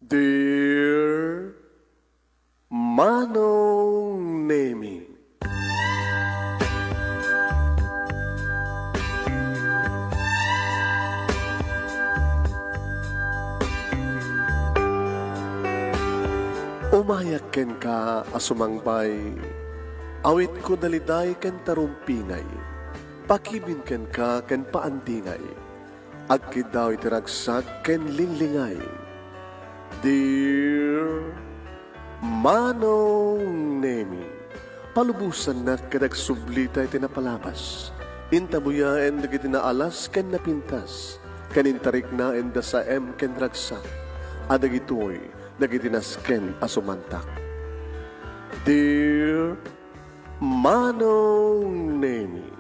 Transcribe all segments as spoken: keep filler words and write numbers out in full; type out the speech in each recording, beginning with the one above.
Dear Manong Nemi. Umayak kenka a sumangbay, awitko daliday ken tarumpingay, pakibin kenka ken paandingay. Agkiddaw iti ragsak ken linglingay. Dear Manong Nemi, palubosannak ket agsublita iti napalabas. Intabuyaen dagiti naalas ken napintas, ken intariknaen da saem ken ragsak, a dagitoy dagiti nasken a sumantak. Dear Manong Nemi,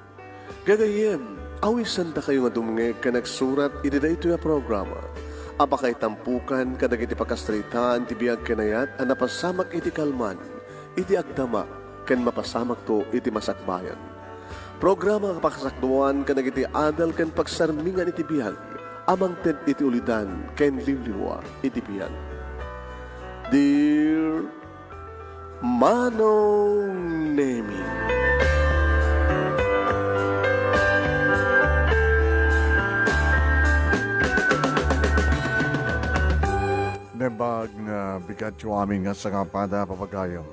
gagayyem, awisandakayo nga dumngeg ken agsurat iti daytoy a programa a pakaitampokan kadagiti pakasaritaan ti biag ken ayat a napasamak iti kalman, iti agdama, ken mapasamakto iti masakbayan. Programa a pakasakduan kadagiti adal ken pagsarmingan iti biag a mangted iti ulidan ken liwliwa iti biag. Dear Manong Nemi. Naimbag nga bigatyo amin nga sangapada, papagayam.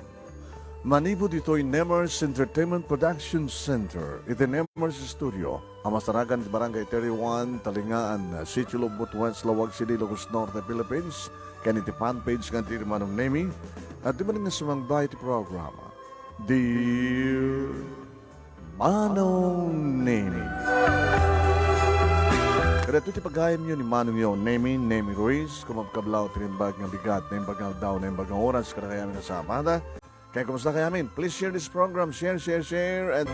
Manipud ditoy Nemers Entertainment Production Center, iti Nemers Studio, a masarakan iti Barangay thirty-one, Talingaan, Sitio Lubot West, Laoag City, Ilocos Norte, Philippines, ken iti fan page nga Dear Manong Nemi, adda manen nga sumangbay iti programa. Dear Manong Nemi. Kadagitoy ti pagayamyo ni Manongyo Nemi, Nemi Ruiz, kumabkablaw ti naimbag nga bigat, naimbag nga aldaw, naimbag nga oras, kadakayamin a sabada. Kaya kumusta kayamin? Please share this program, share, share, share, and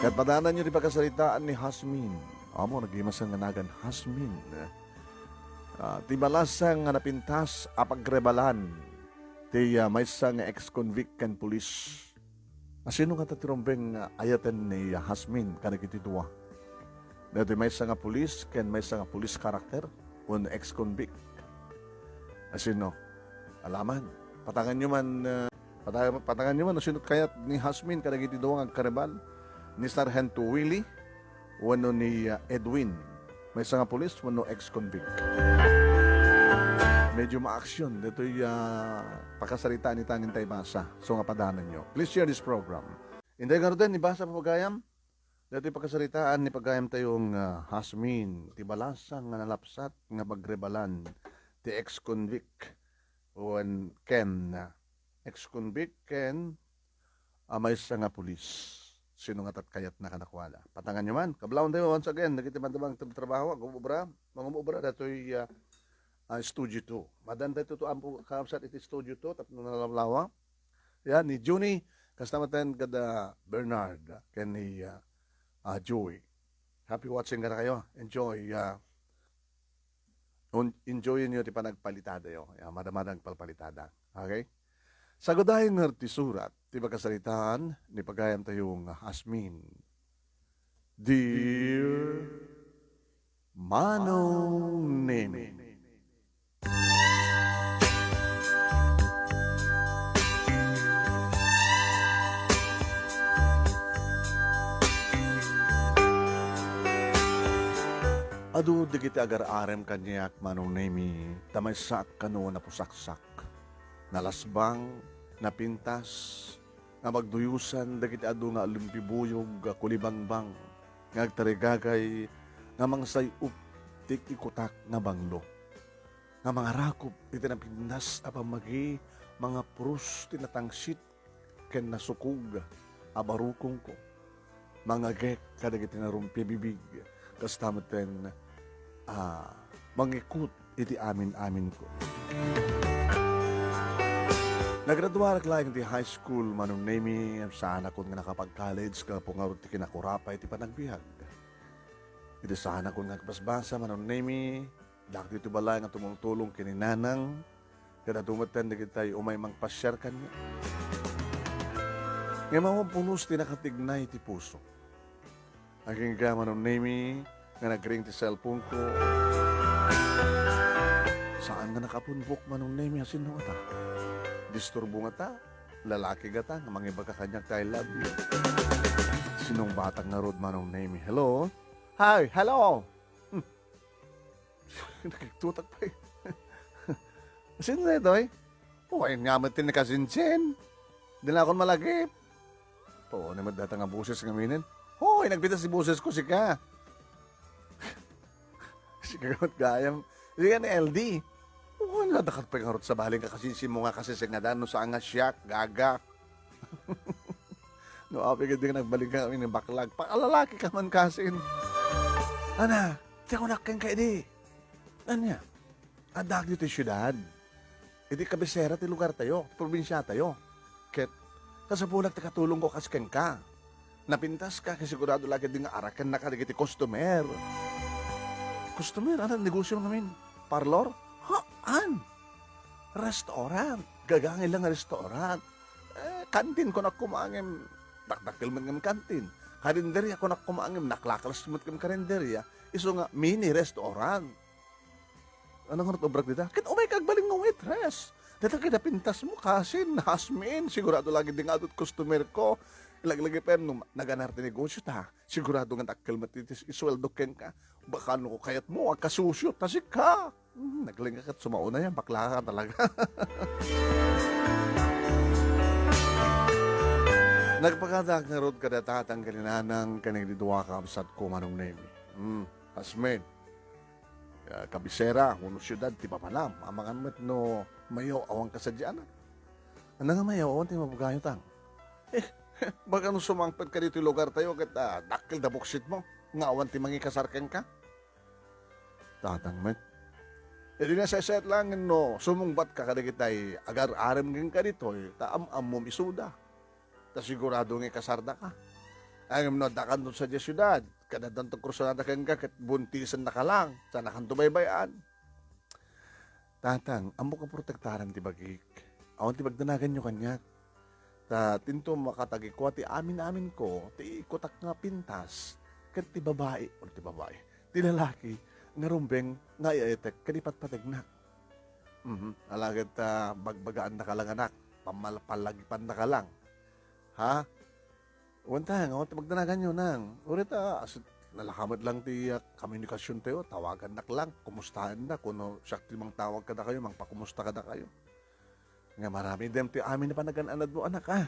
ket padananyo ti pakasaritaan ni Hasmin. Amo, nagimasan nga nagan Hasmin. Ah, ti balasang nga napintas a pagrebalan ti, ah, maysa nga ex-convict ken pulis. Asino ngata ti rumbeng nga ayaten ni, ah, Hasmin kadagiti dua? Daytoy maysa nga pulis ken maysa nga pulis character wenno ex-convict. Asino? Alaman. Patanganyo man, ah, pata-, patanganyo man no sino kayat ni Hasmin kadagiti dua nga agkarebal, ni Sargento Willie wenno ni, ah, Edwin, maysa nga pulis wenno ex-convict. Medyo maaksyon daytoy, ah, pakasaritaan ita nga intay basa. So nga padananyo. Please share this program. Intay ngaruden, ibasa, papagayam. Daytoy pakasaritaan ni pagayamtayo nga Hasmin, ti balasang nga nalapsat nga pagrebalan ti ex-convict wen ken ex-convict ken a maysa nga pulis. Sino ngata ti kayatna kadakuada? Patanganyo man. Kablawantayo once again dagiti madamag ti trabaho, agum-obra, mangum-obra datoy, ah, ah, Studio two. Madan daytoy to ampo kakabsat iti Studio two tapno nalawlawa. Yan, ni Junie, kasta maten kada Bernard, ken ni, ah, ah, Joey. Happy watching kadakayo. Enjoy, ah, un-, enjoy niyo ti panagpalitadayo. Ya, madamada nagpalpalitada. Okay? Sagudayen nga ti surat, ti pakasaritaan ni pagayamtayo nga Hasmin. Dear Manong Nemi. Adu dagiti agar-arem kaniak, Manong Nemi, ta maysaak kano a napusaksak, nalasbang, napintas, nga magduyosan dagiti adu nga alimpibuyog a kulibangbang nga agtarigagay nga mangsay-op ti ikutak nga banglo, nga mangarakop iti napintas a pammagi, mangapuros ti natangsit ken nasukog a barukongko, mangagek kadagiti narumpi a bibig, kasta metten a mangikut iti amin-aminko. Nagraduarak laeng iti high school, Manong Nemi, saanakon nga nakapag-college gapu ngarud ti kinakurapay ti panagbiag. Iti saanakon nga agbasbasa, Manong Nemi, dakdaytoy balay nga tumultulong ken ni Nanang, ken adu metten dagitay umay mangpasiar kaniak. Ngem awan pulos ti nakatignay iti puso. Agingga, Manong Nemi, nga nagring ti cellphone-ko. Saan nga nakapunbok, Manong Nemi, a sino ngata? Disturbo ngata? Lalaki ngata nga mangibaga kaniak ti I love you? Sinong batang ngarud, Manong Nemi? Hello? Hi, hello! Hmm. Nakigtutak pay. Sino daytoy? Uwayen nga met ti nakasinsin. Dinakon malagip. Puno met dayta nga boses ngamin. Hoy, nagpintas ti bosesko, sika. Sika met gayam. Sika ni L D. Uwan, nadakar pay ngarud sabali nga kasinsin mo nga kasisingada no saan nga siak, gaga. No, apay ket di ka nagbalin ka kami ni baklag. Pakalalaki ka man kasin. Ana, ti kunak kenka idi. Ania? Addaak ditoy siudad. Iti kabisera ti lugartayo, probinsiatayo. Ket kasapulak ti katulongko kas kenka. Napintaska ket sigurado la ketdi nga arakennaka dagiti customer. Customer? Ania, negosio ngamin? Parlor? Haan! Restaurant. Gagangay la nga restaurant. Eh, kantin kunak koma ngem dakdakkel met ngem kantin. Karinderia kunak koma ngem naklaklas met ngem karinderia. Isu nga mini restaurant. Ania ngarud obrak dita? Ket umayka agbalin nga waitress. Dayta ket napintasmo, kasin, Hasmin, sigurado la ketdi nga adu't customerko. Laglagipen no naganar ti negosiota. Sigurado nga dakkel met ti isueldo kenka. Baka no kayatmo, agkasusio ta sika. Hmm, naglinga ket sumaona yan, bakla ka talaga. Nagpakadaak ngarud kada tatang ken ni nanang ken dagiti dua a kabsatko, Manong Nemi. Hmm, Hasmin. Ah, kabisera wenno siudad ti papanam. Amangan met no mayaw awan kasadianak. Ania nga mayaw awan ti mabugayo, tang? Eh, baka no sumangpet ka ditoy lugartayo ket, ah, dakkel da buksitmo nga awan ti mangikasar kenka. Tatang met. Idi naseset laengen no sumungbat ka kadagitay agar-arem kenka ditoy ta am-ammom isuda. Ta sigurado nga ikasardaka. Ngem no adda kanto sadiay siudad, ket addanto kursunada kenka ket buntisen naka lang, saan a kanto baybay-an. Tatang, ammok a protektaram ti bagik. Awan ti pagdanaganyo kaniak. Ta tinto makatagikua ti amin-aminko, ti ikutak nga pintas, ket ti babai, o ti babai, ti lalaki nga rumbeng nga ay-ayetek ken ipatpategnak. Mhm. Alagad ta bagbagaannaka lang, anak. Pammal-, pallagipannaka lang. Ha? Wen ta, nga, awan ti pagdanaganyo, nang. Uray ta, as-, nalaka met lang ti, ah, komunikasiontayo, tawagannak lang, kumustaennak, wenno siak ti mangtawag kadakayo, mangpakumusta kadakayo. Nga maramidem ti amin a panagan-anadmo, anak, ah.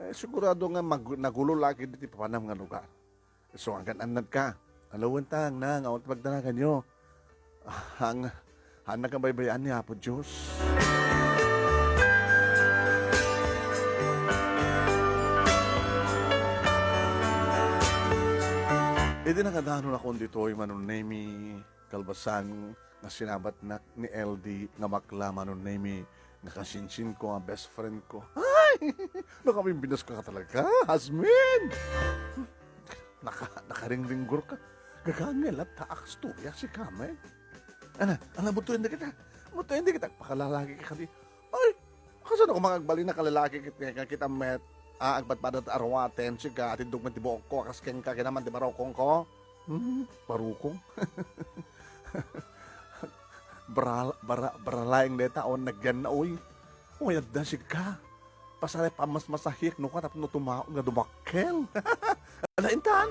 Eh, sigurado nga mag-, nagulo la ketdi ti papanam nga lugar. Isu nga agan-annadka. Alawen ta, nang, awan ti pagdanaganyo. Ang, haan a kabaybay-an ni Apo Dios. Idi nakadanonakon ditoy, Manong Nemi, kalpasan nga sinabatnak ni L D nga bakla, Manong Nemi, nga kasinsinko, nga best friendko. Ay! Nakabimbinas ka talaga, Hasmin! Naka-, nakaringringgor ka. Gagangel at taak istorya si Kame. Ana, ana, butuin da kita. Butuin da kita. Pakalalaki ka kadi. Ay, kasano ko mangagbalin a kalalaki kit-, nga kita met, ah, agpadpada ta arwaten, siga, atiddog met ti buokko, kas kenka, kinaman ti barukongko. Hmm, barukong. Bra-, bara-, baralaeng deta, awan nagyan na, oy. Uy, adda sika. Pasaray pammasmasahiek no ka tapno tumaon nga dumakkel. Ala, intan.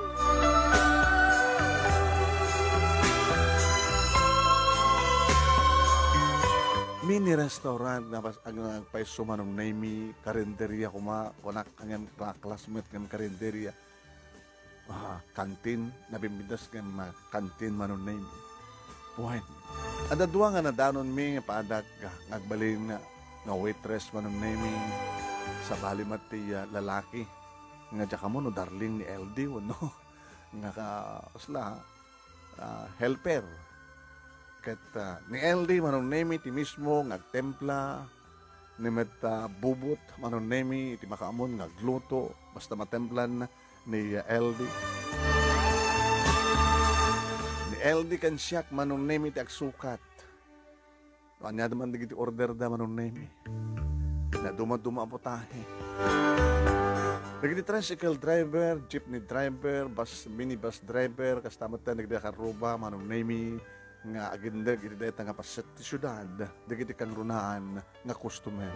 Mini restaurant nga pas-, ag-, agpayso, Manong Nemi, karinderia koma, kunak, ngem kla-, classmate ngem karinderia. Ah, kantin, nabimbitas ken ma-, kantin, Manong Nemi. Wen, adda dua nga nadanonmi nga paadak nga, nga agbalin nga, nga waitress, Manong Nemi. Sabali met ti, ah, lalaki nga diak ammo no darling ni L D wenno nga ka-, kasla, ah, helper. Ket, ah, ni L D, Manong Nemi, ti mismo nga agtempla, ni met, ah, bubot, Manong Nemi, iti makaamon nga agluto, basta matemplan ni, ah, L D. Ni L D ken siak, Manong Nemi, ti agsukat. Ania man dagiti order da, Manong Nemi. Naduma-duma a putahe. Dagiti tricycle driver, jeepney driver, bus, minibus driver, kasta met dagiti karuba, Manong Nemi, nga agindeg iti dayta nga paset ti siudad dagiti kangrunaan nga customer.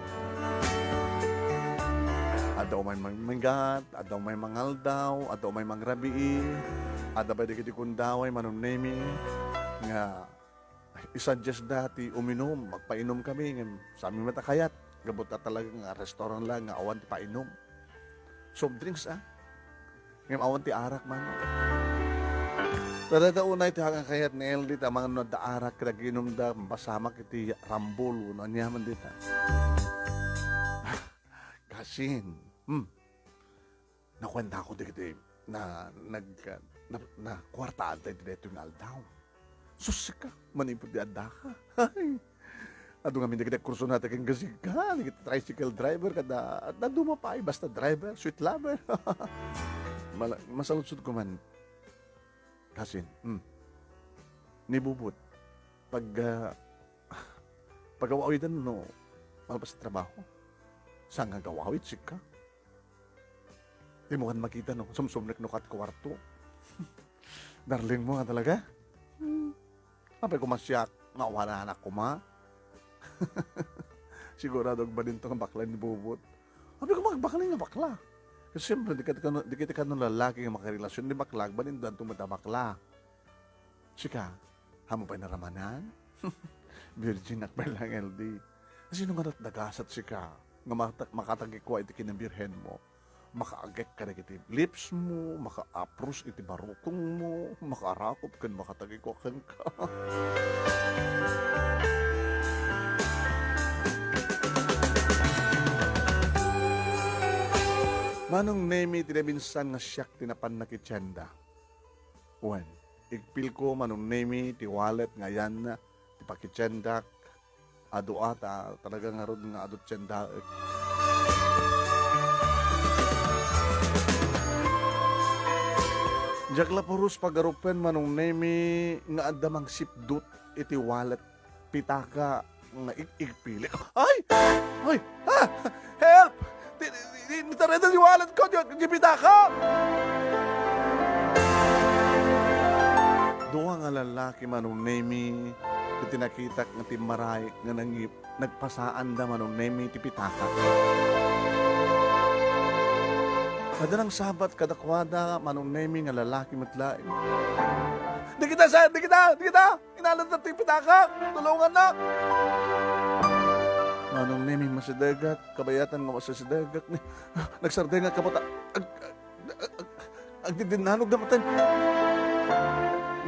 Adda umay mangminggat, adda umay mangaldaw, adda umay mangrabii, adda pay dagiti kundaway, Manong Nemi, nga i-suggest da ti uminum, magpainom kami, ngem sami met a kayat. Gapu ta talaga nga restaurant lang nga awan ti painom. Soft drinks, ah. Ngem awan ti arak man. Talaga unay ti kayat ni L D ta mangano adda arak ket aginumda, mapasamak iti rambol, no ania man dita. Kasin, hmm. Nakuentako dagiti na, nag-, na, nakuartaan tayo ditoy nga aldaw. Sus, sika, manipud ti addaka. Ay, adu ngamin dagiti kursunata ken gasika, dagiti tricycle driver, kada, adda duma pay, basta driver, sweet lover. Mala-, masaludsod ko man, kasin, hmm. Ni Bubot, pag, ah, pag-awawiden no, malpas ti trabaho. Saan nga agawawid, sika? Di mo kan makita, no? Sumsumnek no kat kuwarto. Darling mo nga talaga? Hmm. Apay koma siak, nga awan anak koma. Sigurado agbalin to nga bakla ni Bubot. Apay koma agbalin nga bakla. Kasi siyempre, di ka, di ka, di kita kano lalaki nga makarelasyon ni bakla, agbalin danto met a bakla. Sika, amo pay naramanan? Virgin ak pay lang, L D. Sino nga natdagasat sika nga mata-, makatagikua iti kinabirhen mo? Makaagek kadagiti lips mo, makaapros iti barukong mo, makaarakop ken makatagikua kenka. Manong Nemi, ti naminsan nga siak ti napan nakitienda. Wen, igpilko, Manong Nemi, ti wallet nga ayanna ti pakitiendak. Adu a, ta talaga ngarud nga adu ti tiendaek. Diak la puros pagarupen, Manong Nemi, nga adda mangsipdut iti wallet, pitaka nga ig-igpilik. Ay! Ay! Ah! Help! Di, di, di, di, tareda ti wallet ko, di, di pitaka! Dua nga lalaki, Manong Nemi, iti nakitak nga timmaraik nga nangip-, nagpasaanda, Manong Nemi, ti pitaka. Adda nangsabat kadakuada, Manong Nemi, nga lalaki met laeng. Dagita, sir! Dagita! Dagita! Inalanta ti pitakak! Tulongannak! Manong Nemi, masidegak, kabayatan nga masidegak. Nagsardengak, kapot, ag-, ag-, ag-, agdidinnanogda maten.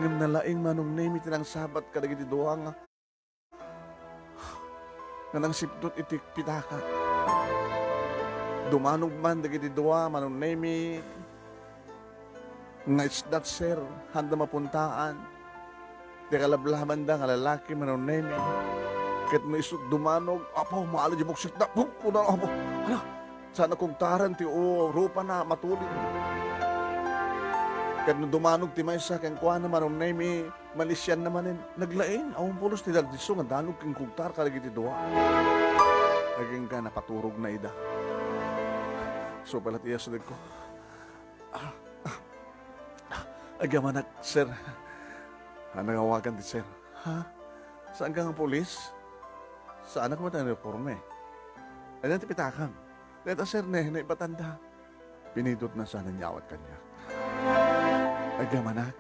Ngem nalaing, Manong Nemi, ti nangsabat kadagiti dua nga, nga nangsipdut iti pitakak. Dumanog man dagiti dua, Manong Nemi, nga isdat, sir, handa mapuntaan. Ti kalablabanda nga lalaki, Manong Nemi. Ket no isu dumanog, apo, maala di buksit na, pum, kuna, apo, hala, saan a kugtaran ti u-, rupa na matulid. Ket no dumanog ti maysa kenkuana, Manong Nemi, malisian na manen. Naglaing, awan pulos ti dagdisso nga danog ken kugtar kadagiti dua. Agingga napaturog na ida. Supay la ti iya sadagko. Ah, ah, ah, agyamanak, sir. Ah, nangawagan ti sir. Ha? Saan ka nga pulis? Saanak met a uniforme? Ayan ti pitakam. Deta, sir, ne, naibatanda. Pinidot na sana niyawat kaniak. Agyamanak.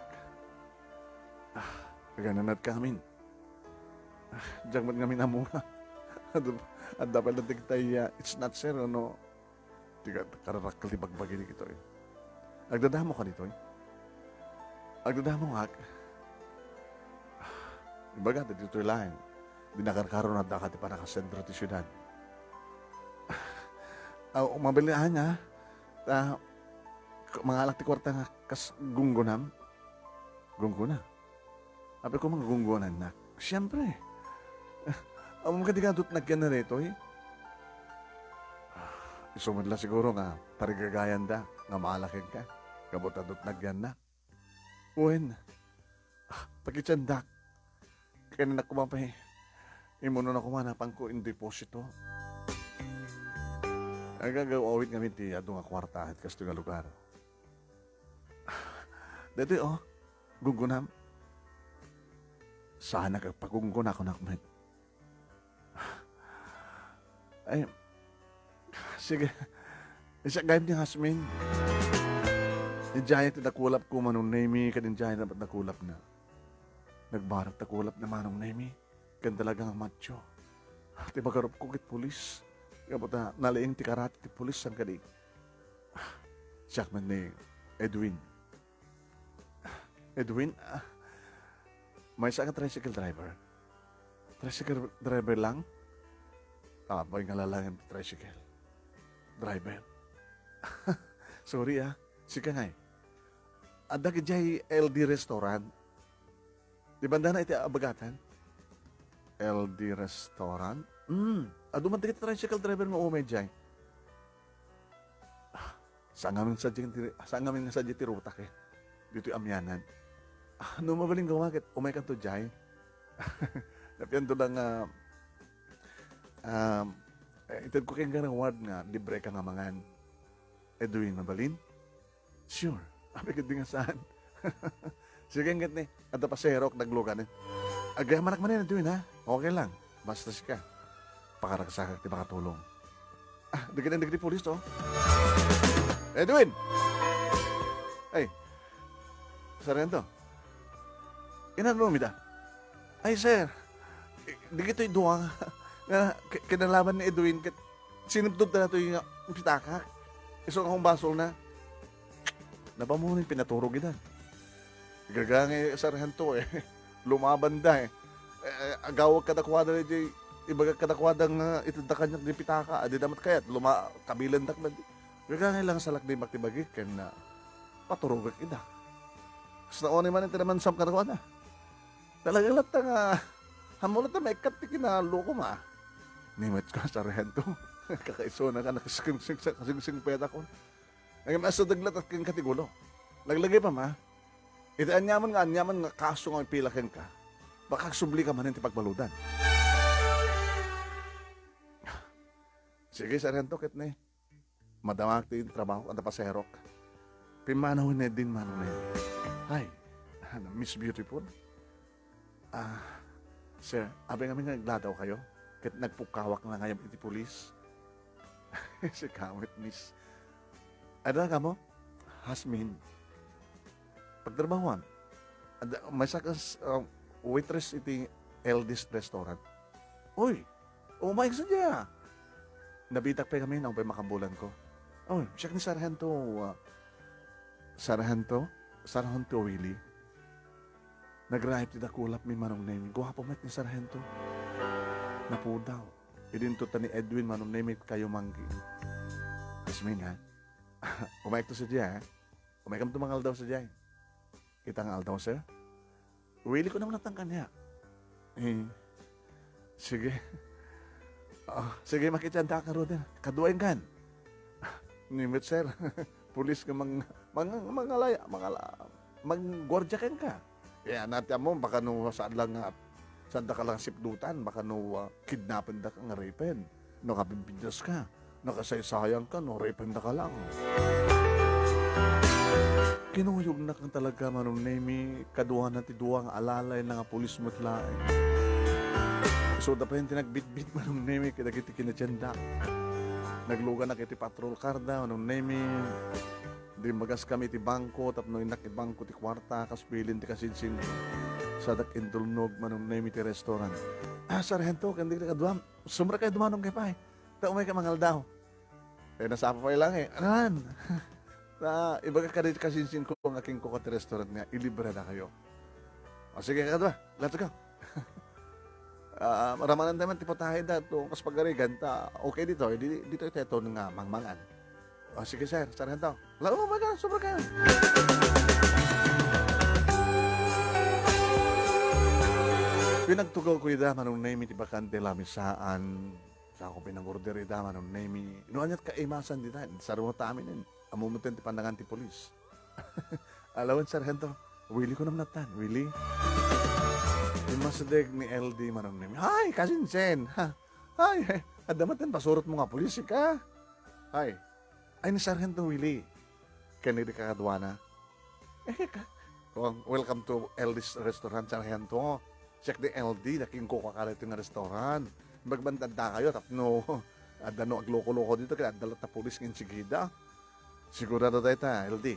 Ah, agananat ka amin. Ah, diak met ngamin ammo nga. Adda, adda pay la dagitay, ah, it's not sir, ano? Ti ka-, kararakkel ti bagbagi dagitoy. Agdadamo ka ditoy? Agdadamo ngak. Ibaga, ditoy laeng. Di nakarkaro na adda ka ti panakasentro ti siudad. Ah, mabilin, ah. Ta, k-, mangalak ti kuarta nga kas gunggonam. Gunggona. Apay koma nga gunggonanak? Siempre. Ammom kadi nga adut nagyan na daytoy? Isu met la siguro nga tarigagayanda nga maala kenka. Gapu ta adut nagyanna. Wen, ah, pakitiendak. Kayatnak koma pay. Imuno na koma, napanko in deposito. Agagaw awit ngamin ti adu nga kuarta ket kastoy nga lugar. Daytoy, oh, gunggonam. Saanak agpagunggona, kunak met. Ay, sige. Siak gayam ni Jasmine. Idiay ti dakulapko, Manong Nemi, ken idiay met dakulapna. Nagbarat dakulapna, Manong Nemi. Ken talaga nga macho. Ti magarupko ket pulis. Gapu ta nalaing ti karate ti pulis, saan kadi? Siak met ni Edwin. Edwin, ah, maysa ka tricycle driver? Tricycle driver lang? Apay nga lalangen ti tricycle driver. Sorry, ah. Sika ngay. Adda idiay L D Restaurant. Di banda na iti abagatan? L D Restaurant? Hmm. Adu man dagiti tricycle driver nga umay idiay. Ah, saan ngamin sadiay ti, saan ngamin nga sadiay ti rutak, eh. Ditoy Amianan. Ah, no mabalin gawa ket umaykanto idiay. Napianto lang nga, um, eh, itedko kenka nga reward nga libre ka nga mangan. Edwin, mabalin? Sure. Apay ket di nga saan. Sige, inggit ni. Adda paserok, naglugan, eh. Agayamanak manen, Edwin, ha? Okay lang. Basta sika. Pakaragsakak ti makatulong. Ah, dagiti, dagiti pulis, to. Edwin! Ay, Sargento. Inanmo mi da? Ay, sir. Dagitoy dua nga, nga ki-, kinalaban ni Edwin ket sinipdod ta datoy nga pitaka. Isu nga akong basolna. Napammuno nga pinaturog ida. Gagangay, Sargento, eh. Lumaban da, eh. Eh, agawag kadakuada, di, ibagak kadakuada nga itedda kaniak di pitaka. Adi da met kayat, luma-, kabilendak na di. Gagangay lang salak di makibagik ken, ah, paturogak ida. Kasta unay man ti namansam kadakuada. Talaga latta nga, ammom latta maikkat ti kinalukom, ah. Ni met ka, Sargento. Kakaisuna ka, nakasingsing-, nakasingsingpetakon. Nagmaasudeg latta kenka ti gulo. Laglagipem, ah. Iti aniaman nga, aniaman nga kaso nga impila kenka, baka agsubli ka manen ti pagbaludan. Sige, Sargento, ket ni. Madamaak ti trabaho, adda paserok. Pimmanawen ni Edwin, Manong Nemi. Hi, Miss Beautiful. Ah, sir, apay ngamin nga nagladaw kayo? Ket nagpukkawak na ngayon iti pulis. Sika met, miss. Adda kamo? Jasmine. Pagtrabahoan. Adda, maysa kas, ah, waitress iti L D's restaurant. Uy, umayeg sadiay. Nabitak pay ngamin, apay makabulan ko. Oh, siak ni Sargento, ah, Sargento? Sargento Willie? Nagraip ti dakulapmi, Manong Nemi. Guapo met ni Sargento. Napudaw. Idinto ta ni Edwin, Manong Nemi, kayo manggi. Jasmine, ha? Umayegto sadiay, ha? Umayegkamto mangaldaw sadiay. Ita nga aldaw, sir? Willie ko naman natangkan niya. Eh, sige. Ah, sige, makita ka, Roder. Kaduain kan. Ni met, sir. Pulis nga mang-, mang-, mangalaya, mangala-, mangguardia kenka. Kaya nati mo, baka no saan lang nga, saan da ka lang sipdutan, baka no, ah, kidnapen da ka nga rapen. No, kabibiddas ka. Nakasaysayang ka, no? Rapen da ka lang. Kinuyogna kan talaga, Manong Nemi, kaduana ti dua nga alalay na nga pulis met laeng. Isuda pay ti nagbitbit, Manong Nemi, kadagiti kinatienda. Nagluganak iti patrol car da, Manong Nemi. Dimmagas kami iti bangko, tapno innak iti bangko ti kuarta, kas bilin ti kasinsin. Sadak intulnog, Manong Nemi, ti restaurant. Ah, Sargento, ken di kaduam. Sumrek kayo dumanong kay pay. Ta umay ka mangaldaw. Eh, nasapa pay lang eh. Anan? Ta, ibaga ka di kasinsin ko nga king ko ka ti restaurant nga, ilibre na kayo. O, sige, kadua. Let's go. Ah, ramanan tayo man ti patahe da, to, kas pagarigan, ta, okay dito, eh, di, dito ito, ito nga mangmangan. O, sige, sir, sargento. Lao, oh my God, sobra ka. Pinagtugaw ko ida, Manong Nemi, ti bakante lamisaan. Sa ako pinag-order ida, Manong Nemi. No, anyat kaimasan dita, sarungot amin, eh. Amumutin ti pandangan ti polis. Alawan, sargento. Willie ko naman natan, Willie. Immasideg ni L D, Manong Nemi. Hay, kasinsen! Ha? Hay, hay. Adda matin, pasurot mo nga polis, ka? Hay. Ay, ni Sargento Willie. Kani di kakaduana. Eh, ka-, Kung, "Welcome to L D's Restaurant, Sargento." Siak ni L D, nakinkukua ka ditoy nga restaurant. Imbag man adda kayo, tapno, adda no agloko-loko ditoy, kaya adda latta pulis nga insigida. Sigurado dayta, L D.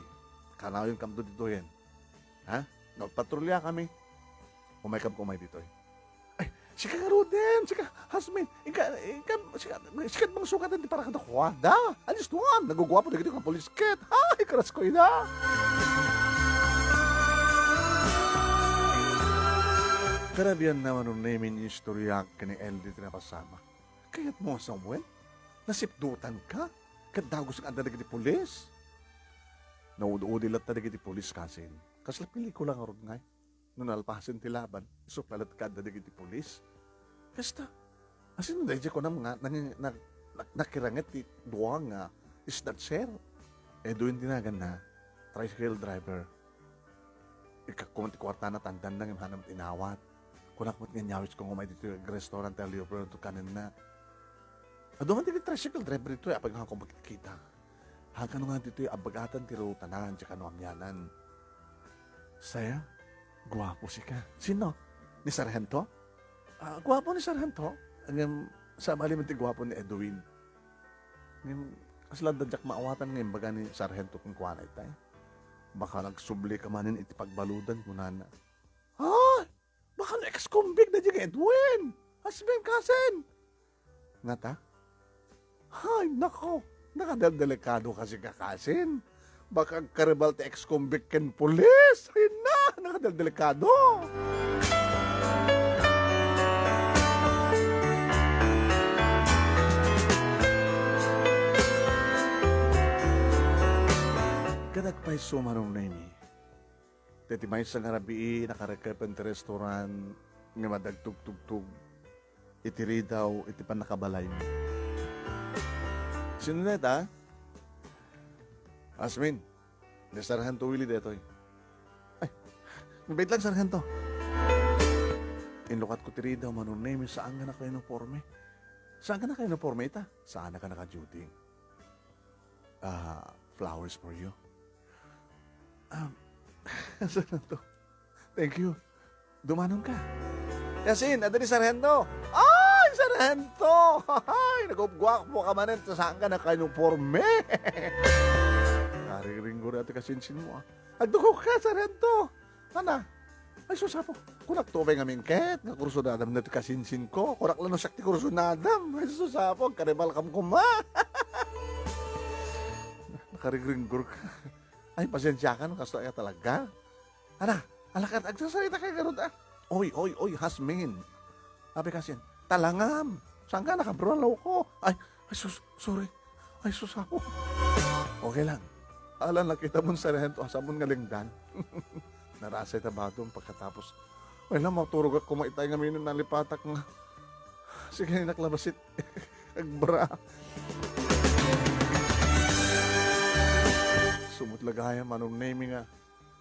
Kanayon kamto ditoyen. Ha? Nagpatrolya kami. Umay kam, umay ditoy. Ay, sika nga Roden, sika, Hasmin, ika, ika, sika, sika bang sukatan ti para kadakuada. Alis tuan, naguguapo dagiti nga pulis ket. Ay, karas ko ida. Karabian naman no Nemi ni istoryak ken ni L D ti napasama. Kayat mo, Samuel? Nasipdutan ka? Ket dagus nga adda dagiti pulis? Naud-udi latta dagiti pulis kasin. Kasla pelikula ngarud ngay. No nalpasen ti laban, isu pay latta adda dagiti pulis. Kasta, asin daydi kunam nga, nang-, na-, na-, nakiranget ti dua nga snatcher. Edwin ti naganna, tricycle driver. Ikkakko man ti kuartana, tandanna ngem hanam inawat. Kunak met nga inyawidko nga umay ditoy restaurant ti Leopold kanenna. Adu man dagiti tricycle driver ditoy, apay nga haanko makita. Haanka no nga ditoy abagatan ti rutanan, diak no amianan. Saya, guapo sika. Sino? Ni Sargento? Ah, guapo ni Sargento. Ngem, sabali man ti guapo ni Edwin. Ngem, kasla adda diak maawatan nga imbaga ni Sargento kenkuana itay. Baka nagsubli ka manen iti pagbaludan, kunana. Ha? Baka no ex-convict daydi nga Edwin. Hasmin kasin. Ngata? Ay, nako. Nakadeldelikado kasi ka kasin. Baka agkaribal ti ex-convict ken pulis. Ay na, nakadeldelikado. Ket agpayso, Manong Nemi. Daydi maysa nga rabii, nakarekepen ti restaurant nga madagtugtugtog iti ridaw iti pannakabalaymi. Sino dayta? Asmin, ni Sargento Willie daytoy. Ay, mabait lang, Sargento. Inlukatko ti ridaw, Manong Nemi, saan nga nakauniforme. Saan nga nakauniforme ita? Saan ka naka-duty? Ah, flowers for you. Um, Sargento, thank you. Dumanon ka. Yasin, adda ni Sargento. Ay, Sargento! Ay, nagubguak mo ka manen, ta saan ka nakauniforme. Nariringgor ati kasinsin mo, ah. Agdukok ka, Sargento. Ana, ay, sus, Apo. Kunak to pay ngamin ket nga kursunadam na ti kasinsin ko. Kunak lang no siak ti kursunadam. Ay, sus, Apo, agkaribal kam koma. Nakaringringgor ka. Ay, pasensiakan, kastoy a talaga. Ana, ala ket, agsasarita ka ngarud, ah. Oy, oy, oy, Hasmin. Abi kasin, talangam. Saan ka nakabrulaw ko? Ay, ay, sus, sorry. Ay, sus, Apo. Okay lang. Ala, nakita mo ni Sargento, asamon nga lingdan. Narasay ta badom pagkatapos. Ay, la, maturog ako, maitay nga mino nalipatak nga. Sige, naklabas it. Agbra. Sumut lagaya, Manong Nemi nga.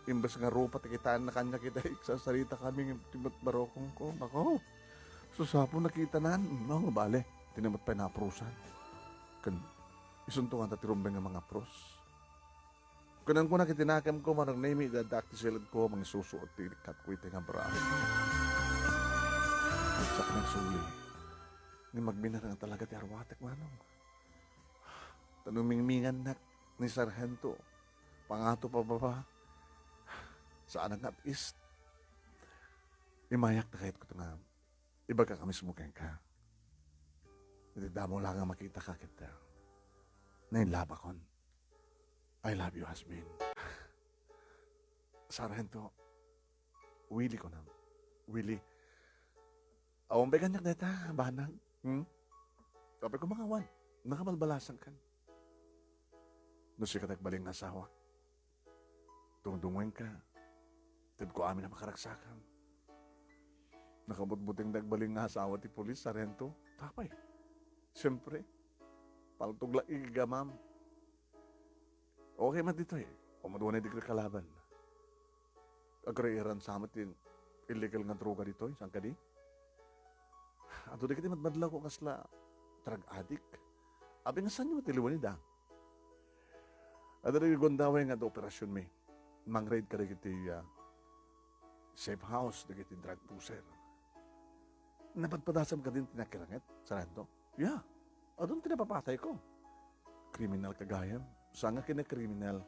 Imbes nga rupa ti kitaenna kaniak ita, agsasarita kami ngem ti met barukongko. Nako, sus, Apo, nakitanan. No, nga bale, ti met pay naaprusan. Ken isunto nga ta ti rumbeng nga mangapros. Ken kunak iti nakemko, Manong Nemi, idaddaak ti siledko, mangisusuot ti ilikkatko iti nga bra. Saknang suli. Ngem agminarang talaga ti arwatek, Manong. Ta no mingmingannak ni Sargento, pangato pababa, saan nga at is, imayak ta kayat ko nga ibagak a mismo kenka. Iti damo la nga makita ka ket, ah, nailabakon. I love you, Hasmin. Sargento, Willie ko na. Willie, awan pay kaniak dayta, banag. Hmm? Apay ko mangawan, nakabalbalasan kan. No sika ti agbalin nga asawa, dungdungoen ka, tedko amin a makaragsakam. Nakabutbuteng ti agbalin nga asawa ti pulis, Sargento. Tapay. Siyempre, paltog la igamam. Okay man ditoy. Umadua na dagiti kalaban. Agriiran sa met ti illegal nga droga ditoy, saan kadi? Adu dagiti madmadlaw ko kasla drug addict. Abi nga saan met ti liwen ida? Adu dagiti gundaway nga adda operasionmi. Mang-raid kadagiti, ah, safe house dagiti drug pusher. Napadpadasam kadin ti nakiranget, Sargento? Ya, adun ti napapatayko. Kriminal ka gayam. Saan nga kinakriminal?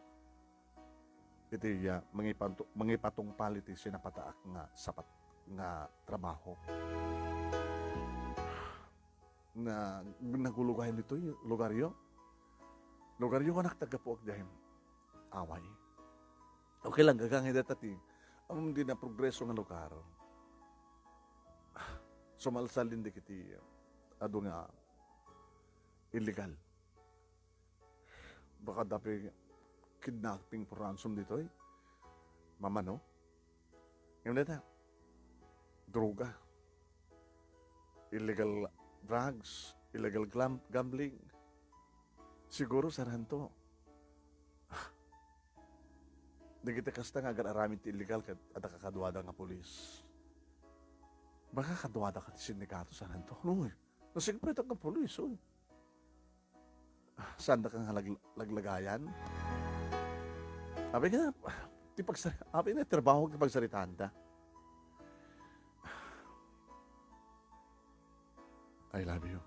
Iti, ah, mangipanto-, mangipatungpal iti sinapataak nga sapat nga trabaho. Na, nagulugayan ditoy lugaryo. Lugaryo nga nagtagapuak diay. Away. Okay lang, gagangay data ti, um, di na progreso nga lugar. Sumalsal din di kiti adu nga illegal. Baka dapi kidnapping for ransom ditoy. Mama, no? Yung data, droga, illegal drugs, illegal glam-, gambling. Siguro, Sargento, dagiti kasta nga agar-aramid ti illegal ket adda kakaduada nga pulis. Baka kaduada ka ti sindikato, Sargento. Uy, nasingpetak nga pulis, uy. Ah, saan da ka nga lag-, laglagayan? Abi nga, ti pagsar-, abi nga trabaho ti pagsaritaanda. I love you.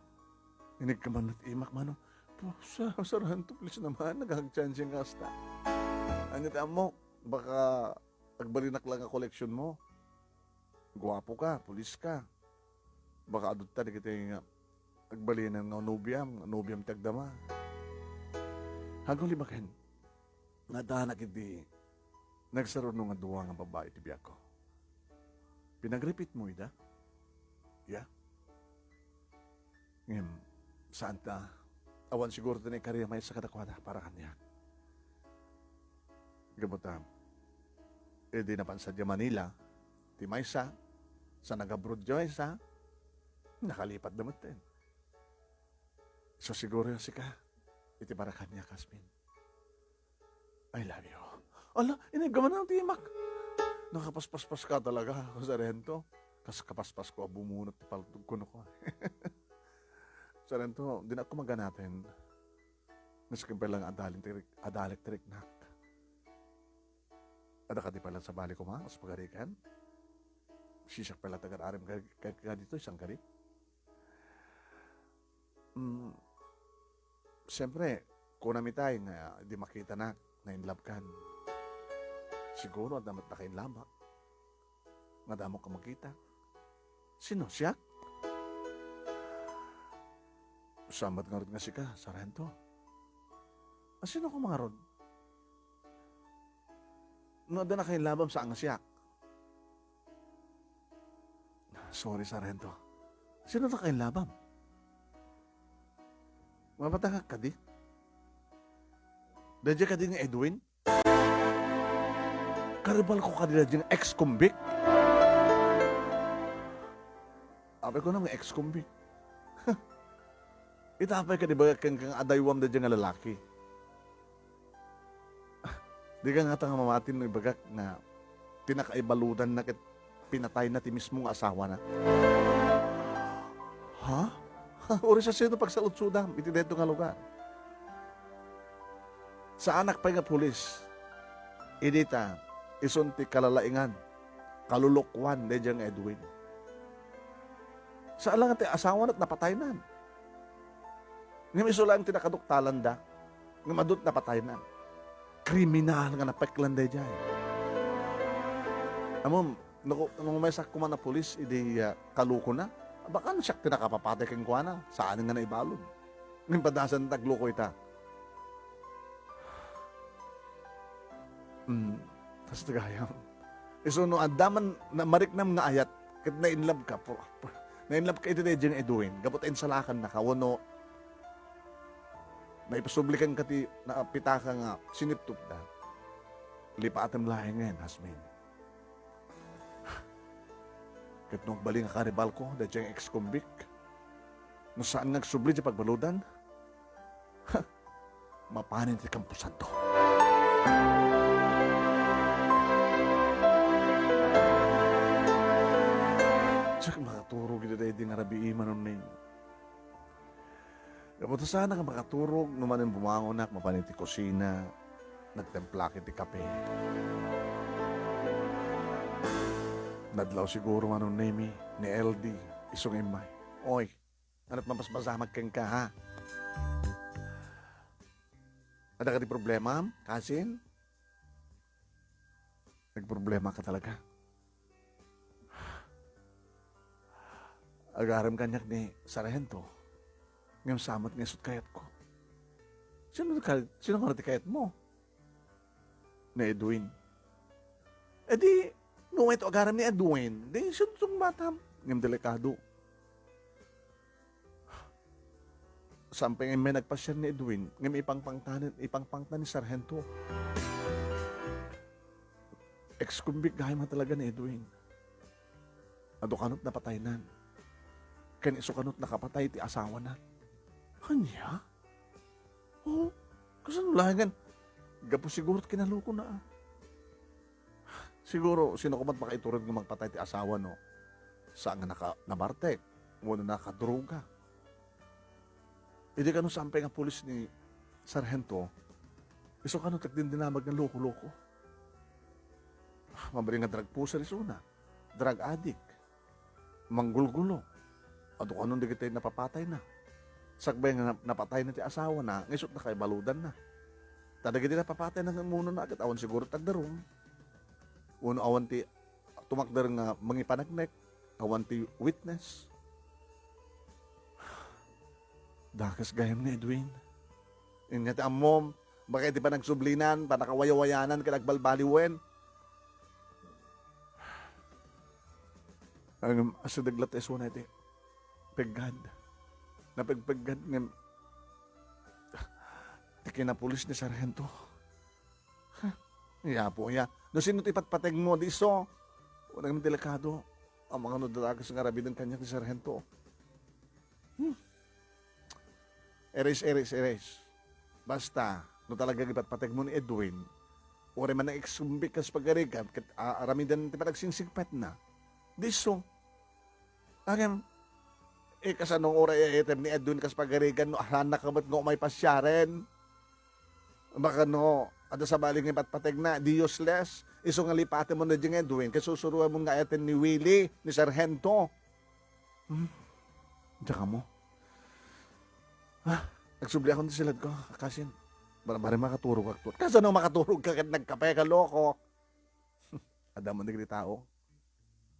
Inig ka man ti imak, mano? Pusa, Sargento, please naman, nagagchange nga asta. Anya ti ammok, baka agbalinak lang nga koleksyon mo. Guwapo ka, pulis ka. Baka adda dagiti nga agbalinan nga nobiam, nga nobiam ti agdama. Aguli baken, nga addanak iti nagsaruno nga dua nga babbai ti biagko. Pinagripit mo ida? Ya? Ngem, saan ta? Awan siguro ti naikari a maysa kadakuada para kaniak. Gapu ta, idi napan sadiay Manila ti maysa, sa nag-abroad ti maysa, nakalipat da metten. So, siguro sika, iti para kaniak, Jasmine. I love you. Ala, inigga man ang timak. Nakapaspaspas ka talaga, Sargento. Kas kapaspas ko a bumunot ti paltog ko, no, ko. Sargento, dinak ko maganaten. Nasken pay lang adalin ti rik-, adalek ti riknak. Adda kadi pay lang sabali koma, kas pagarikan. Sisak pay lang tagar-arim ka, ka, ka dito, isang kari. Mm, siyempre, kunam itay nga di makitanak, na-in love kan. Siguro, adda met naka-in love-ak. Nga damo ka makita. Sino, siak? Saan met ngarud nga sika, Sargento? A, sino ka ngarud? No adda naka-in love-am, saan nga siak? Sorry, Sargento. Sino naka-in love-am? Mapatangak kadi? Daydiay kadi nga Edwin? Karibal ko kadi daydiay nga ex-convict? Apay ko nga ex-convict. Ita apay kadi bagak kenka nga adaywam daydiay nga lalaki? Dika ngata nga mamati no ibagak nga ti nakaibaludanna ket pinatayna ti mismo nga asawana. Ha? Uray sa sino pagsaludsodam iti daytoy nga lugar? Saanak pay nga pulis. Idi ta, isun ti kalalaingan, kalulukoan daydiay nga Edwin. Saan lang ti asawana napataynan. Ngem isu laeng ti nakaduktalanda, ngem adut napatayna. Kriminal nga napeklan daydiay. Ammom, no, no maysa koma a pulis idi, ah, kalukona, baka no siak ti nakapapatay kenkuana, saan nga naibalud. Ngem padasan ti agluko ita. Mm, kas ti gayam. Isu no adda man na mariknam nga ayat, ket na-in love ka, pu-, pu-, na-in love ka iti daydiay nga Edwin, gapu ta insalakannaka, wenno naipasublikanka ti naapitaka nga siniptupda. Lipatem laengen, Jasmine. Ket no agbalin nga karibalko, daydiay nga ex-convict, no saan nga agsubli ti pagbaludan, ha, mapanen ti kamposanto. Diak makaturog iti daydi nga rabii, Manong Neng. Gapu ta saanak a makaturog no manen bumangonak mapan iti kusina, nagtemplak iti kape. Nadlaw siguro, Manong Nemi, ni L D. Isu nga immay. Oy, anat mapaspasamak kenka, ha? Adda kadi problemam, kasin? Nagproblema ka talaga. Agarem kaniak ni Sargento, ngem sa met nga isut' kayatko. Sino ka, sino nga ti kayatmo? Ni Edwin. E di, no mayto agarem ni Edwin, di sino tong batam? Ngem delikado. Saan pay nga immay nagpasiar ni Edwin, ngem ipangpangtan, ipangpangtan ni Sargento. Ex-convict gayam nga talaga ni Edwin. Adu kanot napataynan. Ken isu kanot nakapatay ti asawana. Ania? Oh, kasano laengen? Gapu siguro ti kinalukona, ah. Siguro, sino koma ti makaitured nga mapatay ti asawa, no? Saan nga naka-, nabartek, wenno nakadroga. Idi kano saan pay nga pulis ni Sargento, isu kano ti agdindinamag nga loko-loko. Ah, mabalin nga drug pusher isuna, drug addict, manggulgulo. Adu kanon dagiti napapatayna. Sakbay nga nap-, napatayna ti asawana, nga isut' nakaibaludanna. Ta dagiti napapatayna nga umuna ket awan siguro ti agdarum. Wenno awan ti tumakder nga mangipaneknek, awan ti witness. Dakes gayam ni Edwin. Ania ti ammom, baka iti panagsublinan, panakawayawayanan, ken agbaliwen. Ngem asideg latta isuna iti peggad. Napegpeggad ngem ti kinapulis ni Sargento. Huh, ni Apo aya. No sino ti patpategmo, di isu? Unay nga delikado. Amangan no dakes nga aramiden kaniak ni Sargento. Hmm. Erase, erase, erase. Basta, no talaga ipatpategmo ni Edwin, uray man nang-ex-convict kas pagarigan, ket, ah, aramiden ti panagsingsigpetna. Di isu. Ngem, eh, kasano uray item ni Edwin kas pagarigan no alanna ka met nga umay pasiaren? Baka no, adda sabali nga ipatpategna, di useless. Isu nga lipatenmo daydiay nga Edwin, ket susuroamon nga ayaten ni Willie, ni Sargento. Hmm? Diak ammo. Ah, nagsubliakon ti siledko, kasin, barbarem makaturogak. Kasano makaturogka ket nagkapeka, loko? Adda man dagiti tao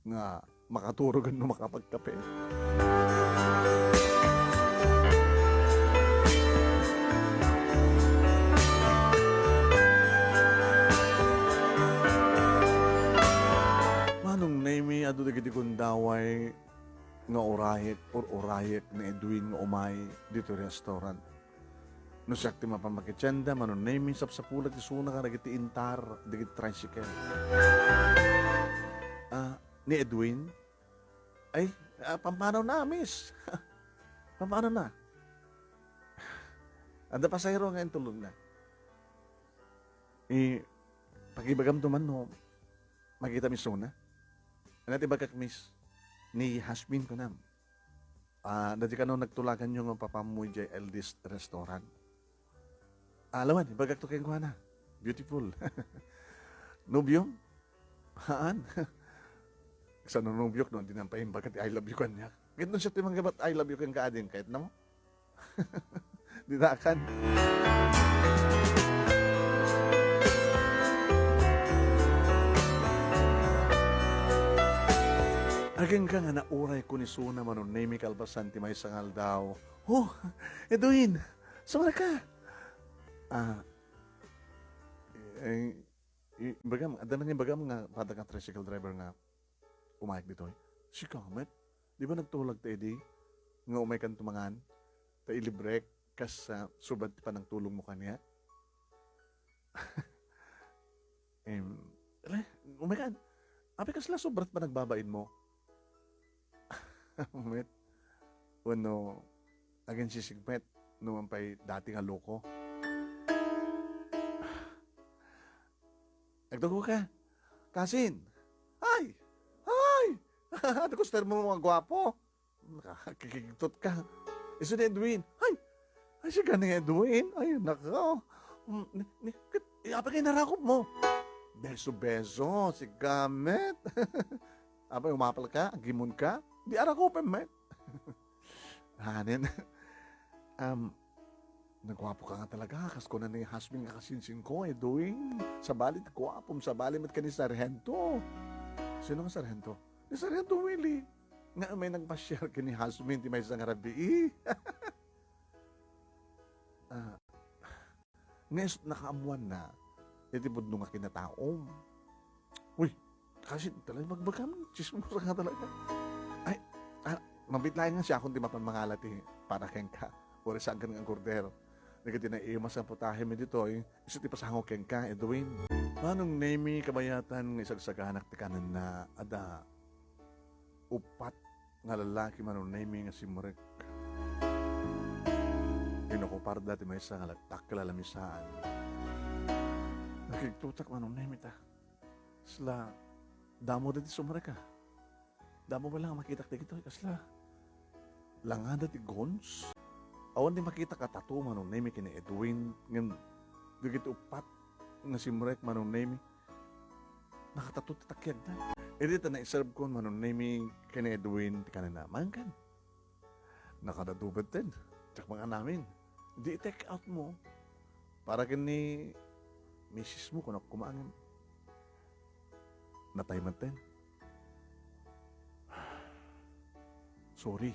nga makaturog no makapagkape. Manong Nemy, adu dagiti gundaway nga urayek, ur-urayek ni Edwin nga umay ditoy restaurant. No siak ti mapan makitienda, Manong Nemy, sapsapulak isuna kadagiti intar, dagiti tricycle. Ah, ni Edwin? Ay, ah, pampanaw na, miss. Pampanaw na. Adda pasahero nga intulod na. Eh, pakibagamto man no, makita mi isuna. Ania ti ibagak, miss? Ni Hasmin kunam. Ah, daydi kano nagtulaganyo nga papammo idiay L D's Restaurant? Ah, lawen, ibagakto kenkuana. Beautiful. Nobiom? Haan? Kasano nobiok no, di na pay imbaga ti I love you kaniak. Ket no siak ti manggabat I love you kenka, ading kayatnamo? Dinakan. Agingga nga nauray ko ni Suna, Manong Nemy, kalpasan ti maysa nga aldaw. Oh, Edwin, sumara ka? Ah, eh, i-, ibagam, adda nang ibagam nga pada kang tricycle driver nga umayek ditoy. Sika met, di ba nagtulag ta idi nga umaykanto mangan? Ta ilibrek kas, ah, sobra ti panagtulongmo kaniak. Em, ala, umaykan. Apay kasla sobra ti panagbabainmo? Met. Wenno, aginsisigpet no man pay dati nga loko. Agtugaw ka. Kasin? Ay! Ay! Adu kustermo nga guapo. Nakakikigtot ka. Isu ni Edwin. Ay! Ay, sika ni Edwin. Ay, nako. Mm, ni, ni, ket, eh, apay kay narakop mo? Beso-beso, sika met. Apay, umapal ka? Agimon ka? Di arakupem met. Hanen. Um, naguapo ka nga talaga. Kas kuna ni husband nga kasinsin ko, Edwin. Sabali ti guapom, sabali met ken ni Sargento. Sino nga Sargento? Ni Sargento Willie. Nga may nagpasiar ken ni husband ti maysa nga rabii. Ah, nga isut' nakaammoanna iti pudno nga kinataom. Uy, kasi talaga bagbagam, chismosa nga talaga. Ay, ah, mabit laeng nga siakon ti mapan mangala ti para kenka. Uray saan nga agorder. Dagiti naimas nga putahem ditoy, isu ti pasango kenka, Edwin. Manong Nemi, kabayatan nga isagsaganak ti kanenna, adda uppat nga lallaki, Manong Nemi, nga simrek. Inokuparda ti maysa nga lagtak ket lalamisaan. Nakigtutak, Manong Nemi, ta. Sla, damo dagiti sumrek, a. Damo met la nga makitak dagitoy, kasla. Langada ti gons. Awan ti makitak a tattoo, Manong Nemi, ken ni Edwin, ngem dagiti uppat nga simrek, Manong Nemi, nakatatto ti takiagda. Idi ta naiserb kon, Manong Nemi, ken ni Edwin ti kanenna, maankan. Nakadadu metten, diak manganamin. Di i-take out mo. Para ken ni misis mo, kunak koma ngem. Natay metten. Sorry.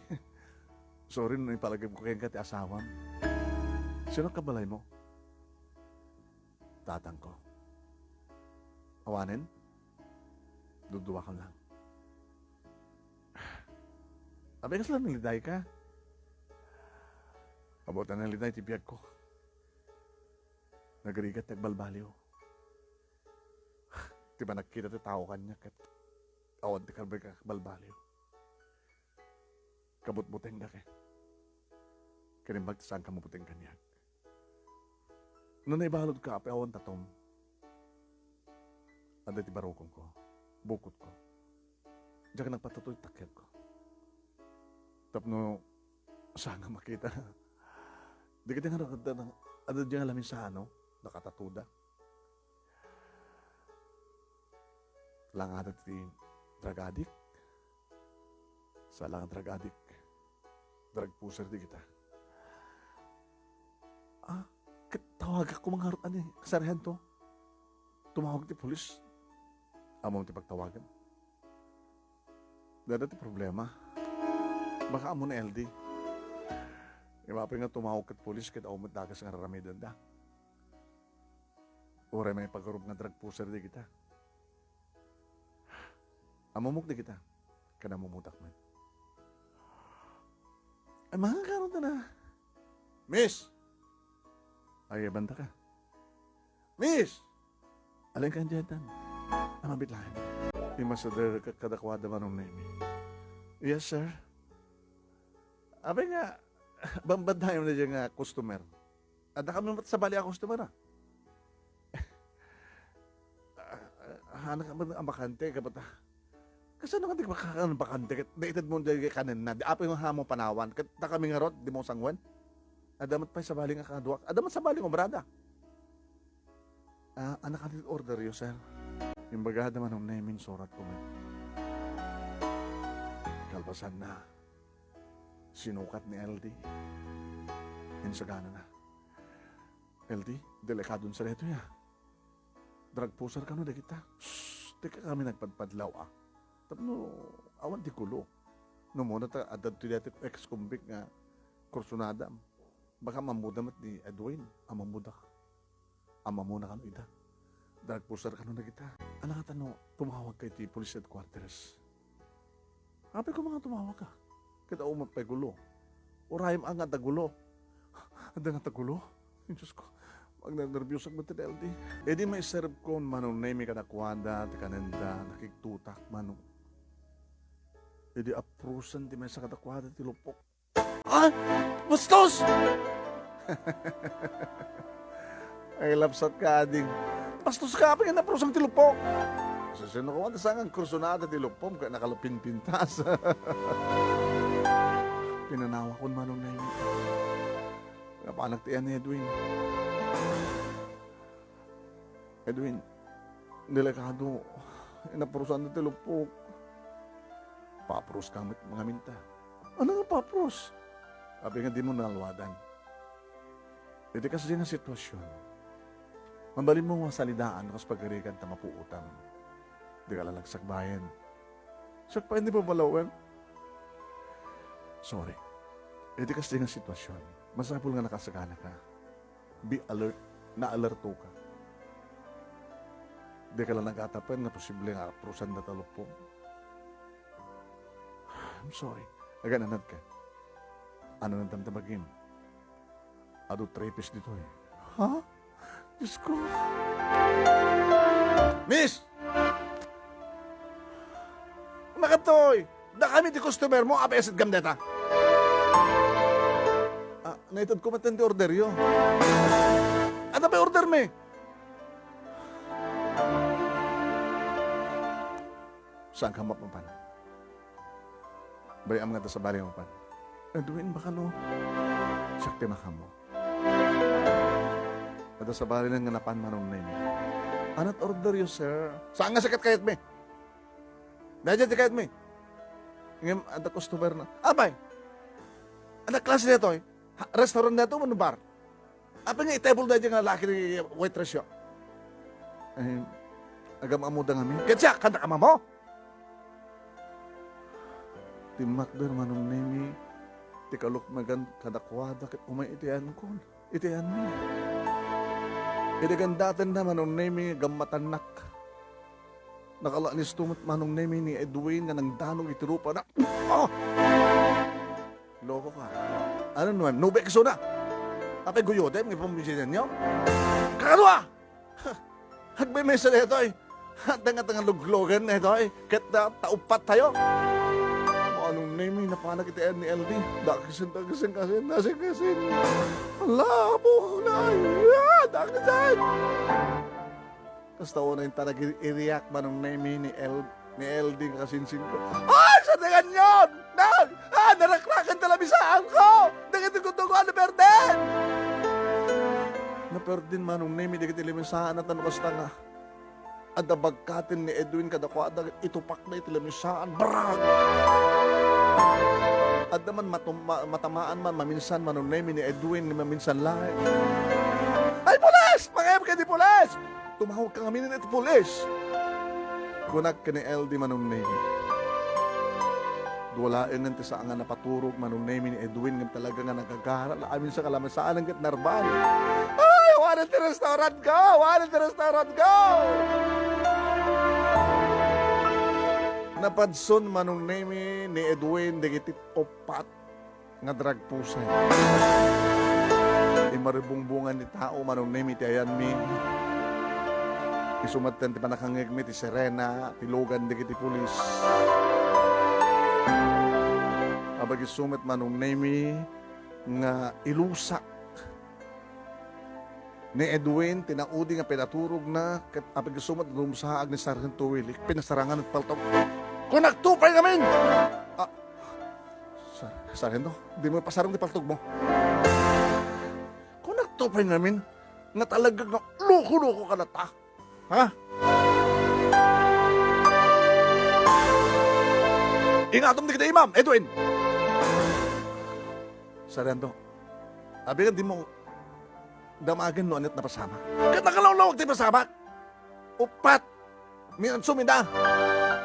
Sorry no ipalagipko kenka ti asawam. Sino kabalaymo? Tatangko. Awanen? Duduakon lang. Apay, kasla nalidayka? Abutan naliday ti biagko. Nagrigat ti agbalbaliw. Ti panagkita ti tao kaniak ket awan ti karbaga agbalbaliw. Kabutbutengka ket. Ken imbag ti saanka mabuteng kaniak. No naibaludka, apay, awan tattoo. Adda ti barukonko, bukotko. Diak nagpatattoo ti takiagko. Tapno saan nga makita. Dagiti nga adda, adda diay nga lamisaan, no? Nakatattoda. Langada ti drug addict. Saan la nga drug addict. Drug pusher dagita. Ah, ket tawagak koma ngarud, ani, Sargento. Tumawag ti pulis. Ammom ti pagtawagem? Dada ti problema. Baka ammo ni L D. Imapay nga tumawag ket pulis ket awan met dakes nga ar-aramidenda. Uray maipagarub nga drug pusher dagita. Ammomok dagita. Ken ammomodak met. Ay, mga karon ta na. Miss! Ay, banda ka. Miss! Alin ka dyan? Ang mabit lain. Imasader ka kadakwada, Manong Nemi. Yes, sir. Apay nga, bambad tayo na dyan nga customer. Adda kami met sabali a customer, a. Ah, ah, anak ka met a bakante, kabat, a. Kasano nga di makakan bakante? Ket naited mo dagiti kanenna. Di apay nga ammo panawan. Ket ta kami ngarud, dimo sanguen. Adda met pay sabali nga kaduak. Adda met sabali nga obrada. Ah, anak, ano ti order yo, sir? Imbagada, Manong Nemi, insuratko met. Kalpasanna, sinukat ni L D. Insaganana. L D, delikadon sa daytoy, a. Drug pusher kano dagita? Shh! Dika kami nagpadpadlaw, a. Tapno awan ti gulo. No, muna ta, adda daytoy daytoy ex-convict nga kursunadam. Baka ammoda met ni Edwin, ammoda. Ammomona kano ida. Drug pusher kano dagita. Ala ngata no tumawagka iti police headquarters? Apay koma nga tumawagka? Ket awan met pay gulo. Urayem a nga adda gulo. Adda ngata gulo? Ay, Diosko, agnernerbiosek met ti L D. Idi maiserbkon, Manong Nemi, kadakuada ti kanenda, nakigtutak, Manong. Idi aprusen ti maysa kadakuada ti lupok. Ah! Bastos! Ay, lapsat ka, ading. Bastos ka, apay nga naprusan ti lupok? Sasino ka man, saan nga kursunada ti lupom, kaya nakalupinpintas. Pinanawakon, Manong Nemi. Napanak ti iyan ni Edwin. Edwin, delikado. Naprusan ti lupok. Paapruska met ngamin ta. Ania nga paapruska? Apay nga dimo naalwadan? Iti kasdi nga sitwasyon, mabalinmo nga salidaan kas pagarigan ta mapuotam. Dika la nagsakbayan. Sakbayan ti pabalawen. Sorry. Iti kasdi nga sitwasyon, masapul nga nakasaganaka. Be alert. Naalertoka. Dika la nagatapen nga posible nga aprusanda ta lupong. I'm sorry. Agan-anadka. Ania ti damdamagim? Adu tripis ditoy. Ha? Diyos ko. Miss! Makatoy! Dakami ti customer mo, apay a sitgam dayta? Ah, naitedko met ti orderyo. Ania pay ordermi? Saanka mapapan? Bay-am nga adda sabali a mapan. Edwin, baka no, siak ti makammo. Adda sabali nga napan, Manong Nemi. Ania ti orderyo, sir? Saan nga sikat kayatmi? Daydiay ti kayatmi. Ngem adda customer na. Apay! Ania a klase daytoy? Ha, restaurant daytoy wenno bar? Apay nga itable daydiay nga laki ti waitressyo? Eh, agam-ammoda ngamin. Ket siak, kasta ka ammo? Timmakder, Manong Nemi, ti kalukmegan kadakuada ket umay iti ayanko, iti ayanmi. Idi gandatenna, Manong Nemi, gammatannak. Nakalaanisto met, Manong Nemi, ni Edwin nga nangdanog iti rupana. Ah! Loko ka. Ania no, nubek isuna? Apay guyodem nga pamisidenyo? Kakadua! Agmemesa daytoy. Adda nga ta nga luglogen daytoy. Ket ta, ta uppat tayo. Manong Nemi, napanak iti ayan ni L D. Dakesen, dakesen, kasen, dakesen, kasen. Ala, buhok na. Ah, dakesen. Kasta unay ta nagiriak, Manong Nemi, ni El-, ni L D nga kasinsinko. Ay, sa tingan yon! Nag-, ah, narakrakan ti lamisaanko! Dagiti kutogo a naperdin! Naperdin, Manong Nemi, dagiti lamisaan, ta no kasta nga adda bagkaten ni Edwin kadakuada, itupakna iti lamisaan. Brag! Adda man matum-, ma-, matamaan man, maminsan, Manong Nemi, ni Edwin, ni maminsan laeng. Ay, pulis! Mangayab kadi pulis! Tumawag ka ngamin iti pulis. Kunak ken ni L D, Manong Nemi. Dua laengen ti saan nga napaturog, Manong Nemi, ni Edwin, ngem talaga nga nagagara la amin sa kalamasanan ket narban. Ay, awanen ti restaurant ko! Awanen ti restaurant ko! Napadson, Manong Nemi, ni Edwin dagiti uppat nga drug pusher. Immaribungbungan ti tao, Manong Nemi, ti ayanmi. Isu met ti pannakangngegmi ti sirena, ti lugan dagiti pulis. Apay isu met, Manong Nemi, nga ilusak ni Edwin ti naudi nga pinaturogna, ket apay isu met, rumsaag ni Sargento Willie, pinasarangan ti paltog. Kunakto pay ngamin! Ah, Sar-, Sargento, dimo ipasarang ti paltogmo. Kunakto pay ngamin nga talaga nga loko-loko ka latta. Ha? Ingatom dagiti imam, Edwin! Sargento, apay nga dimo damagen no aniat napasamak? Ket nakalawlawag ti pasamak. Uppat. Minadsom ida.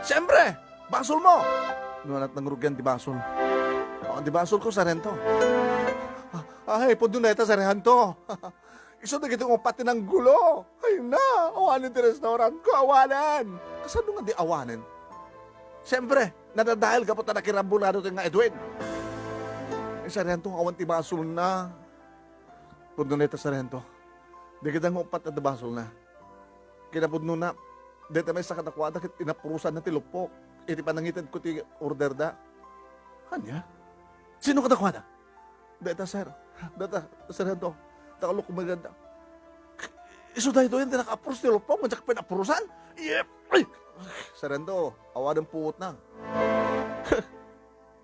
Siempre, basolmo. No aniat nangrugian ti basol? O, ti basolko, Sargento. Ay, pudno dayta, Sargento. Isu dagiti uppat ti nanggulo. Ay na, awanen ti restaurantko, awanen. Kasano nga di awanen? Siempre, nadadael gapu ta nakirambulado ti nga Edwin. Ay, Sargento, awan ti basolna. Pudno dayta, Sargento. Dagita nga uppat adda basolna. Kinapudnona, dayta maysa kadakuada ket inapurosanna ti luppok iti panangitedko ti orderda. Ania? Sino kadakuada? Dayta, sir. Dayta, Sargento. Takalok kumaganda. Isu daytoy ti nakaapros ti luppok, manyak pinapurosan? Yep! Ay! Sargento, awanen puotna.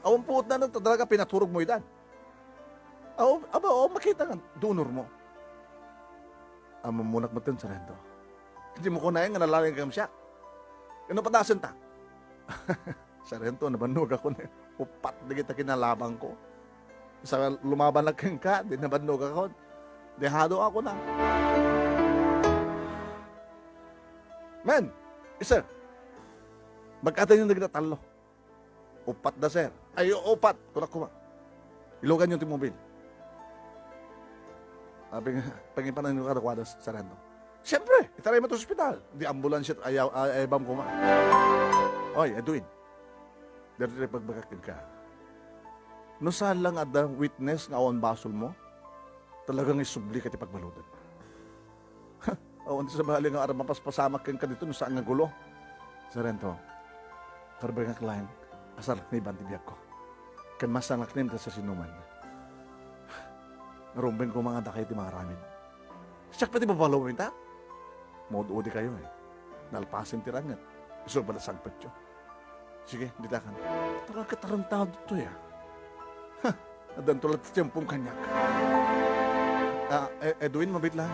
Awan puotna, no, talaga pinaturogmo itan. Aw, aba, aw, makita nga, dunor mo. Ammonak metten, Sargento. Dimo kunaen nga nalaing ka ngem siak. Ino padasenta? Sargento, nabannogakon. Uppat dagita kinalabangko. Sa lumabanak kenka, di nabannogakon. Dehado ako na. Men, sir, magkatayon dagita tallo. Uppat da, sir. Ay, uppat. Kunak kuma. Iluganyo ti mobil. Abi nga, pangipanan nga kadakwada, Sargento. Siyempre, itaraymo ti ospital. Di ambulansya, ayaw, ay, ay, bam kuma. Oy, Edwin. Diri ti pagbagak kenka. No saan lang adda witness nga awan basolmo, talaga nga isublika ti pagbaludan. Awan ti sabali nga aram mapaspasamak kenka dito no saan nga gulo. Sargento, karbengak laeng a sarnak ni Ivan ti biagko. Ken masannak ni ta sa sinuman. Narumbeng ko mga dakay ti mga aramid. Siak pati babalo mo inta? Maud-udi kayo eh. Nalpasin ti ranget. Isu ba nasagpetyo? Sige, ditakan. Talaga tarantado to ya. Ha, addan to latta ti tiempom kaniak. Ah, E-, Edwin, mabit lang.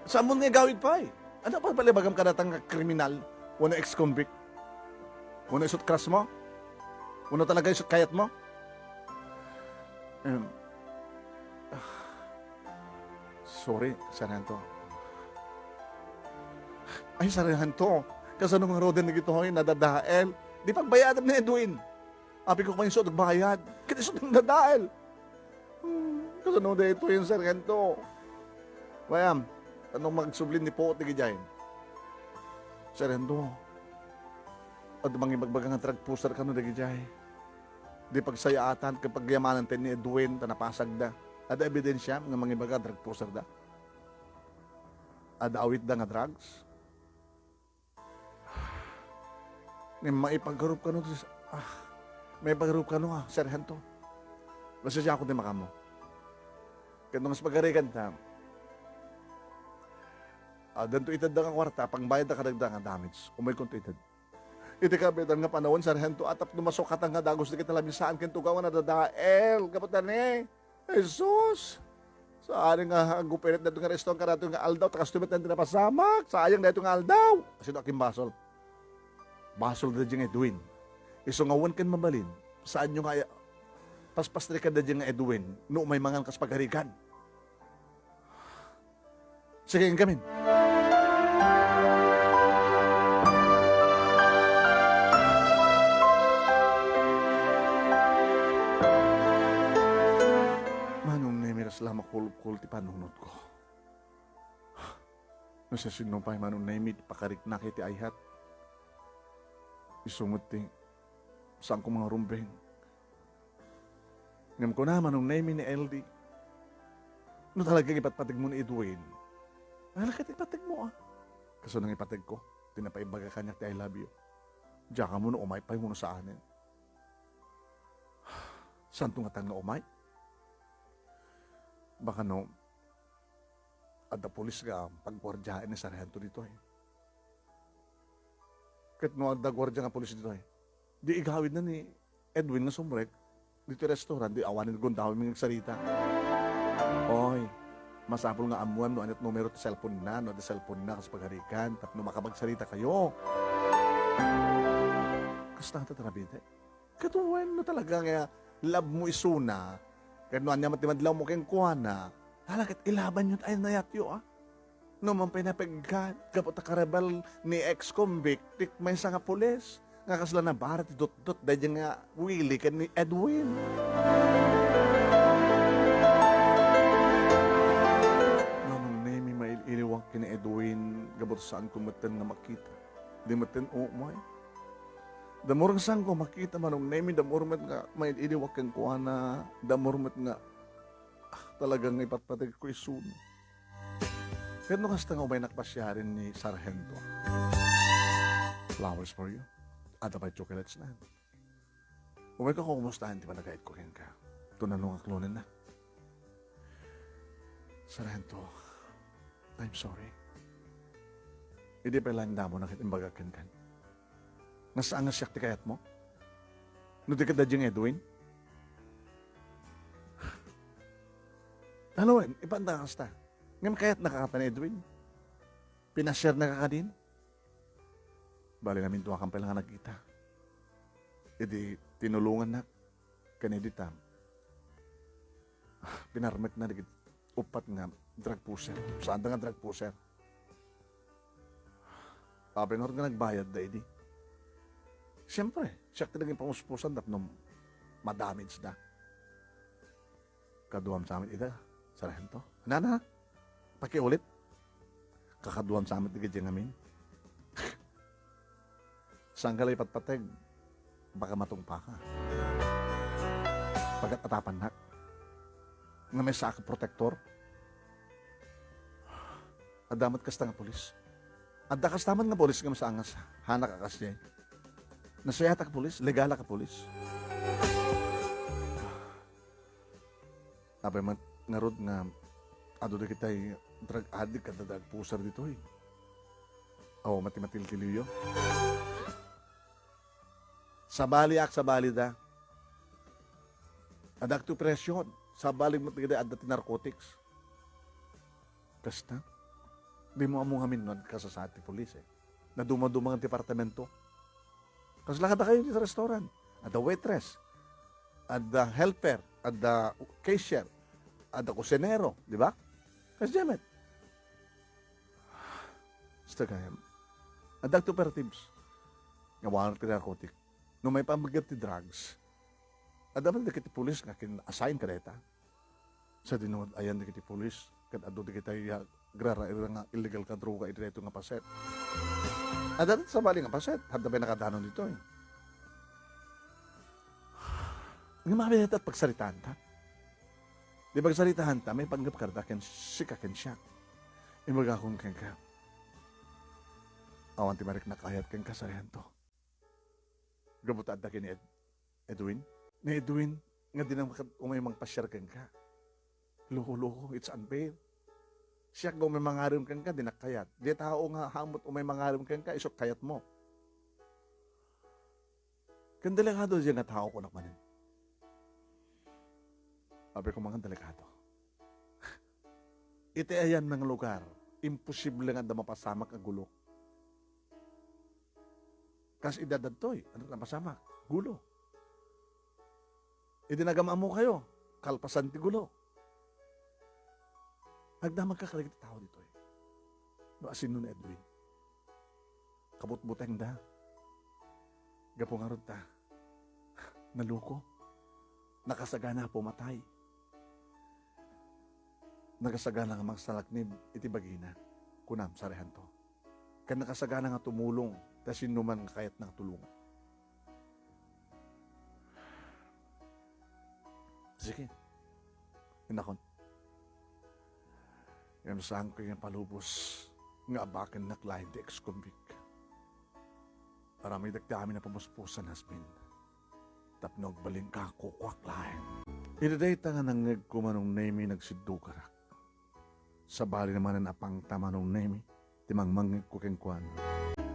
Saan mo nga igawid pa eh? Ano pa palibagam ka datang nga kriminal? Wano ex-convict? Wano isut kras mo? Wano talaga isut kayat mo? Em, ah, sorry, Sargento. Ay, Sargento, kasano nga roden dagitoy nadadael? Di pagbayadam ni Edwin. Apiko pay isu agbayad. Ket isu ti nadadael. Hmm, kasano daytoy, Sargento? Mayam, anong magsubli ni Puot dagidiay? Sargento, adda mangibagbaga nga drug pusher kano dagidiay. Di pagsayaatan ken pagyamanan ti ni Edwin ta napasagda. Adda ebidensiam nga mangibaga drug pusher da? Adda awitda nga drugs? Ngem maipagarup kano ti, ah, maipagarup kano, ah, Sargento. Basta siya ako ti makaammo. Ket no kas pagarigan ta, addanto itedda nga kuarta, pangbayadda kadagda nga damage. Umaykonto ited. Iti kabitan nga panawen, Sargento, a tapno masukatan nga dagus dagiti lamisaan ken tugaw nga nadadael, gapu ta ni, Jesus! Saan nga agupirit daytoy nga restaurant kadaytoy nga aldaw, ta kastoy met ti napasamak, sayang daytoy nga aldaw. Sino a kimbasol? Basol daydiay nga Edwin. Isu nga wen ken mabalin, saanyo nga ay-, paspastrikan daydiay nga Edwin no umay mangan kas pagarigan. Sige, inkamin. Manong Nemi, res la makulupkol ti panunotko. No siasino pay Manong Nemi ti pakariknak iti ayat, isu met ti saanko nga rumbeng. Ngem kuna Manong Nemi ni L D, "No talaga nga ipatpategmo ni Edwin, ala ket ipattegmo, a." Kasano nga ipattegko ti napaibaga kaniak ti I love you? Diak ammo no umay pay wenno saanen. Saanto ngatan nga umay? Baka no adda pulis nga pagguardiaen ni Sargento ditoy. Ket no adda guardia nga pulis ditoy, di igawidna ni Edwin nga sumrek ditoy restaurant, di awanen gundawem nga agsarita. Oy, masapul nga ammoem no aniat numero ti cellphone-na, no adda cellphone-na kas pagarigan, tapno makapagsarita kayo. Kasta ta, Travite? Ket wen, no talaga nga love mo isuna, ket no ania met ti madlaw mo kenkuana, ala ket ilabanyo ti ay nayatyo, a? No man pay napiggat, gapu ta karibal ni ex-convict ti maysa nga pulis, nga kasla nabara ti dutdot daydiay nga Willie ken ni Edwin. Manong Nemi, mail-iliwak ken ni Edwin, gapu ta saanko metten nga makita. Di metten umay. Damor nga saanko makita, Manong Nemi, damor met nga mail-iliwak kenkuana, damor met nga, ah, talaga nga ipatpategko isuna. Ket no kasta nga umaynak pasiaren ni Sargento. Flowers for you. Adda pay chocolates na. Umayko kumustaen ti panagayatko kenka. Tunano nga klonenna. Sargento, I'm sorry. Idi pay laeng damo na ket imbagak kenka nga saan nga siak ti kayatmo? No di ket daydiay nga Edwin? Ano, ipanta kasta. Ngem kayatnaka kata ni Edwin? Pinasiarnaka kadin? Bali, namintuakan pay la nga nagkita. Idi tinulongannak ken idi ta, pinarmekna dagiti uppat nga drug pusher. Saanda nga drug pusher. Apay ngarud nga nagbayadda idi? Siempre, siak ti naging pamuspusan tapno madamage da. Kaduam sa amin ida, sarento. Nana, pakiulit. Kakaduam sa amin ti gidya ngamin. Saan ka la ipatpateg? Baka matungpaka. Pagat-atapannak. Nga may saka protektor. Adda met kasta nga pulis. Adda kasta man nga pulis nga masangas. Hanak a kasdiay. Nasayatak a pulis, legal a pulis. Apay met ngarud nga adu dagitay drug addict ken drug pusher ditoy. Aw, mati matiltiliwyo. Sabaliak, sabali da. Adda ti operasyon. Sabali met dagiti adda ti narcotics. Kasta, dimo ammo ngamin no, kasasaad ti pulis, eh. Naduma-duma nga departamento. Kasla kadakayo ti restaurant. Adda waitress. Adda helper. Adda cashier. Adda kusinero. Di ba? Kasdiay met. Basta gayam. Adda ti operatives. Nga awan ti narcotic. No maipameggep ti drugs, adda man dagiti pulis nga kin-assign kadayta. Sadino ayan dagiti pulis, ket adu dagiti agraraira nga illegal nga droga iti daytoy nga paset. Adda sabali nga paset, adda pay nakadanon ditoy. Nga mabigat at pagsaritaanta. Di pagsaritaanta, maipanggep kada ken sika ken siak. Imbagakon kenka. Awan ti mariknak ayat kenka, sarento. Gapu ta adda ken ni Ed-, Edwin? Ni Edwin, nga dinak umay mangpasiar kenka. Loko-loko, it's unfair. Siak nga umay mangarem kenka, dinak kayat. Di tao nga haamot umay mangarem kenka, isut kayatmo. Ken delikado diay nga tao, kunak manen. Apay ko man nga delikado. Iti ayan nga lugar, imposible nga adda mapasamak a gulo. Kas ida daytoy, ania ti napasamak? Gulo. Idi nagam-ammokayo, kalpasan ti gulo. Agdamagka kadagiti tao ditoy. No, asino ni Edwin? Kabutbutengda. Gapu ngarud ta, naloko. Nakasagana a pumatay. Nakasagana nga mangsalaknib iti bagina, kunam, sarihanto. Ken nakasagana nga tumulong ta sinoman nga kayatna nga tulongan. Sige. Inakon. Ngem saanko nga palubos nga abakennak laeng ti ex-convict. Aramidek ti amin a pamuspusan, Jasmine. Tapno agbalinka, kukuak laeng. Iti dayta nga nangngegko, Manong Nemy, nagsiddugarak. Sabali manen a pangta, Manong Nemy, ti mangmangngegko kenkuana.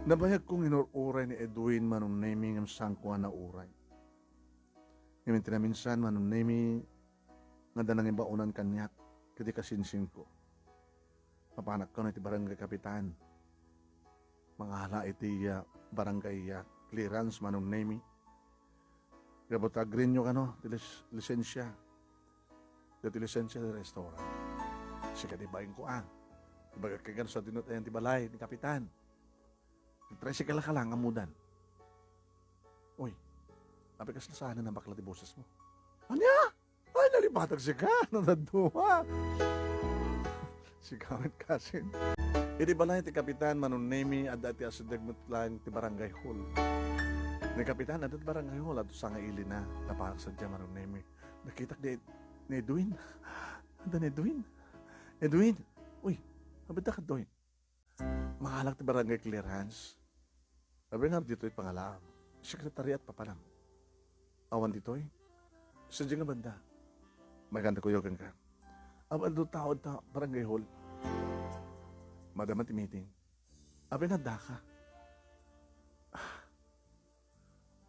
Nabayagko nga inur-uray ni Edwin, Manong Nemy, ngem saanko nga nauray. Ngem iti naminsan, Manong Nemy, nga adda nangibaonan kaniak, ket ikasinsinko. Mapanak kano iti barangay kapitan. Mangala iti, ah, barangay, ah, clearance, Manong Nemy. Gapu ta agrenew kano ti lis-, lisensia. Dati lisensia ti restaurant. Sika ti bainko, ah. Ibagak kenka no sadino ti ayan ti balay ni kapitan. Tricycle ka lang, ammodan. Uy, apay kasla saan a nabakla ti bosesmo? Ania? Ay, nalibatag sika, no dadduma. Sika met kasin. Iti balay ti kapitan, Manong Nemy, adda ti asideg met laeng ti barangay hall. Ni kapitan, adda ti barangay hall, adda sanga ilina. Napanak sadiay, Manong Nemy. Nakitak di ni Edwin. Adda ni Edwin. Edwin! Uy, abidda ka, Edwin. Mangalak ti barangay clearance. Abay nga ditoy pangalaam. Sekretariat papanam. Awan ditoy. Sadiay nga banda. Maikanta kuyo kenka. Awan do tao ta barangay hall. Madama ti meeting. Abay nga adda ka.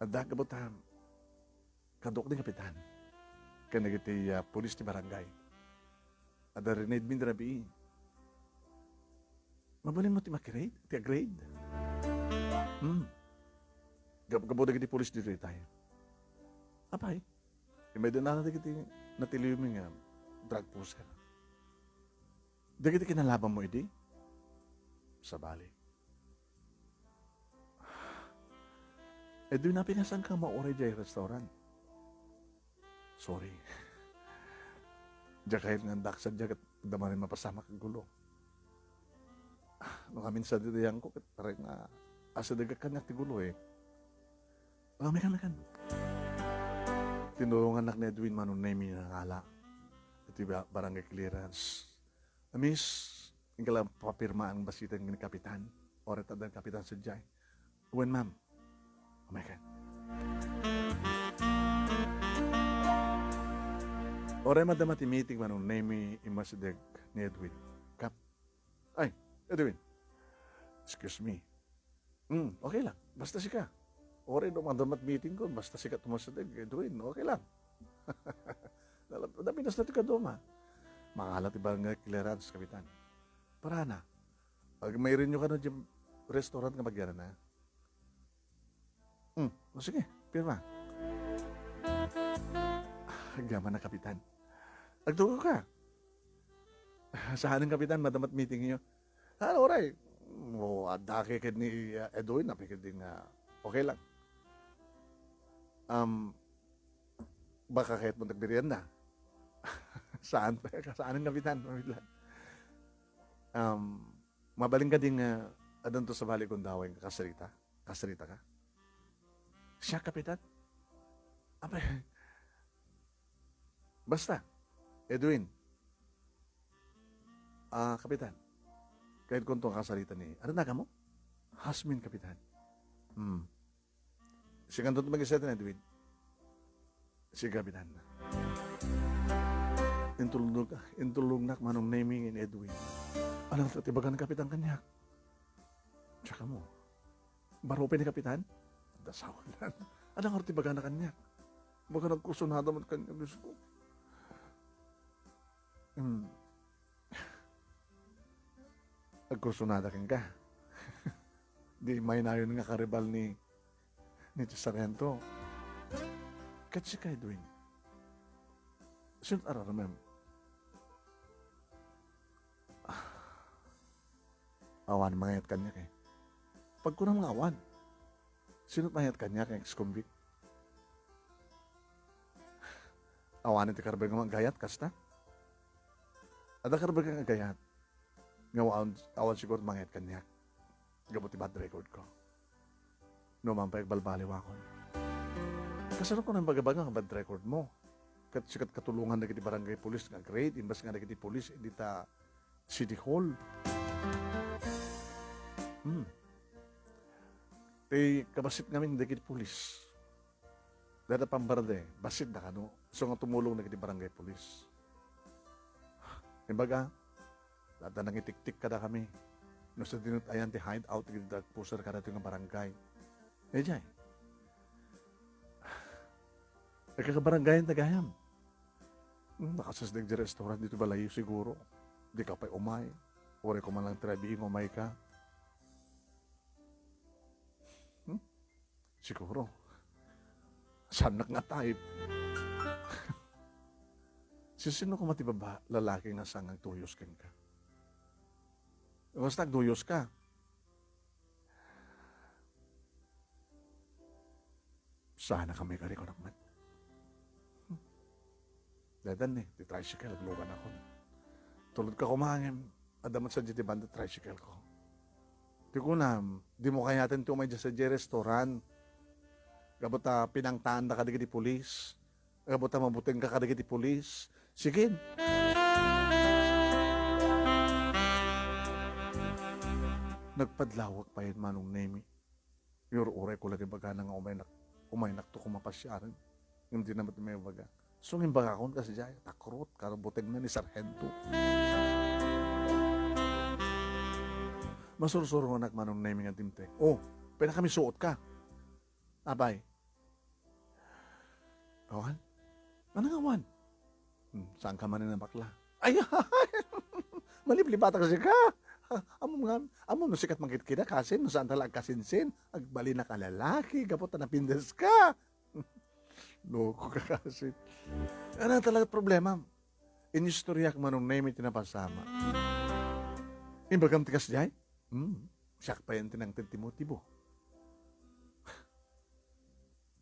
Adda ka butam. Kadok ni kapitan. Ken dagiti, ah, pulis ti barangay. Adda rinedmi ni rabii. Mabalinmo ti makirate, ti agrade? Hmm. Gab-, gapu dagiti pulis ditoy tay. Apay, imaydinana dagiti natiliwmi nga drug pusher. Dagiti kinalabanmo idi? Sabali. Edwin, apay nga saanka mauray idiay restaurant? Sorry. Diak kayat nga addaak sadiay ket adda manen mapasamak a gulo. Ah, no kami sa didayangko, ket parang nga asidegak kaniak ti gulo, eh. Ah, mekan, mekan. Tinulongannak ni Edwin Manong Nemy nga nangala iti ba-, barangay clearance. Ah, miss, ingka la papirmaan basiten ni Kapitan. Oray ta adda ni Kapitan sadiay. Wen, ma'am. Mekan. Oray madama ti meeting, Manong Nemy, immasideg ni Edwin. Kap-, ay, Edwin. Excuse me. Hmm, okay lang. Basta sika. Oray no madama ti meetingko, basta sika ti umasideg, Edwin, okay lang. Nalap-, napinas na ti kaduma. Mangala ti barangay clearance, Kapitan. Parana. Agmayrinyo kano diay restaurant nga agyamanak. Hmm, o sige, pirma. Ah, agyamanna, Kapitan. Agtugaw ka. Saanen, Kapitan, madama ti meetingyo. Ah, oray. O, adda kay ken ni, ah, Edwin, apay ket di nga, okay lang. Um, baka kayatmo ti agmerienda? Saan pa, saanen, Kapitan, mabilang. Um, mabalin kadi nga addanto sabali gundaway nga kasarita? Kasarita ka? Siak, Kapitan? Apay, basta, Edwin. Ah, Kapitan, kayatkonto nga kasarita ni, ano naganmo? Hasmin, Kapitan. Hmm. Sikanto ti magisetan, Edwin. Sige, Kapitan. Intulnog-, intulongnak, Manong Nemy, ni Edwin. Ano ti ibagana, Kapitan, kaniak? Tsaka mo. Baro pay ni Kapitan? Dasawan. Ano nga ti ibagana kaniak? Baga nagkursunada man kaniak, Diyos ko. Hmm. Agkursunada kenka. Di mainayon nga karibal ni, ni Sargento. Ket sika, Edwin. Sino ti ararmem? Ah, awan mangayat kaniak, eh. Pagkunam nga awan, sino ti mangayat kaniak nga ex-convict? Awanen ti karibal nga manggayat kasta? Adda karibal nga agayat nga awan, awan siguro mangayat kaniak gapu ti bad record ko. No man pay agbalbaliwakon. Kasano ko nang baga-baga nga bad record mo? Ket sika ti katulongan dagiti barangay police nga grade, imbes nga dagiti police dita City Hall. Hmm. Ti kabassit ngamin dagiti police. Dada pambarde, bassit da kano. So nga tumulong dagiti barangay police. Imbaga, dada nangitiktik kada kami. No sa dinut ayan ti hideout dagiti drug pusher kadatoy nga barangay. Eh, jay. Agkakabarangayan ta gayam. Hmm, nakasasdeg di restaurant dito balayo siguro. Di ka pay umay. Uray ko man lang trabiing umay ka. Hmm? Siguro. Saannak nga type. Sisino ko mati baba, lalaki nga saan nga agduyos kenka? Basta agduyos ka. Saan a kami kari, kunak met. Hmm. Daytan ni, ti tricycle, agluganakon. Tulod ka koma ngem, adda met sadiay ti banda tricycle ko. Ti kunam, dimo kayaten ti umay idiay sadiay restaurant. Gapu ta pinangtaanda kadagiti pulis. Gapu ta mabutengka kadagiti pulis. Sige. Nagpadlawak pay Manong Nemy. Iyur-uray ko la ti bagana nga umaynak, umaynak to koma pasiaren. Ngem dina met maibaga. So, ngimbagakon kasdiay, takrot, karbutengna ni Sargento. Masursuronak Manong Nemy nga dimteng. Oh, pinakami suot ka. Apay. Awan? Ano nga awan? Hmm, saan ka man nga bakla? Ay, maliblibata kasi ka. Amo nga, amo no sikat magkitkita kasi no saan tala agkasinsin, agbalinak a lalaki, gapu ta napindas ka. Loko ka kasi. Ano talaga problema? Inistoryak, Manong Nemi, ti napasamak. Imbagam ti kasdiay? Hmm, siak payen ti nangted ti motibo.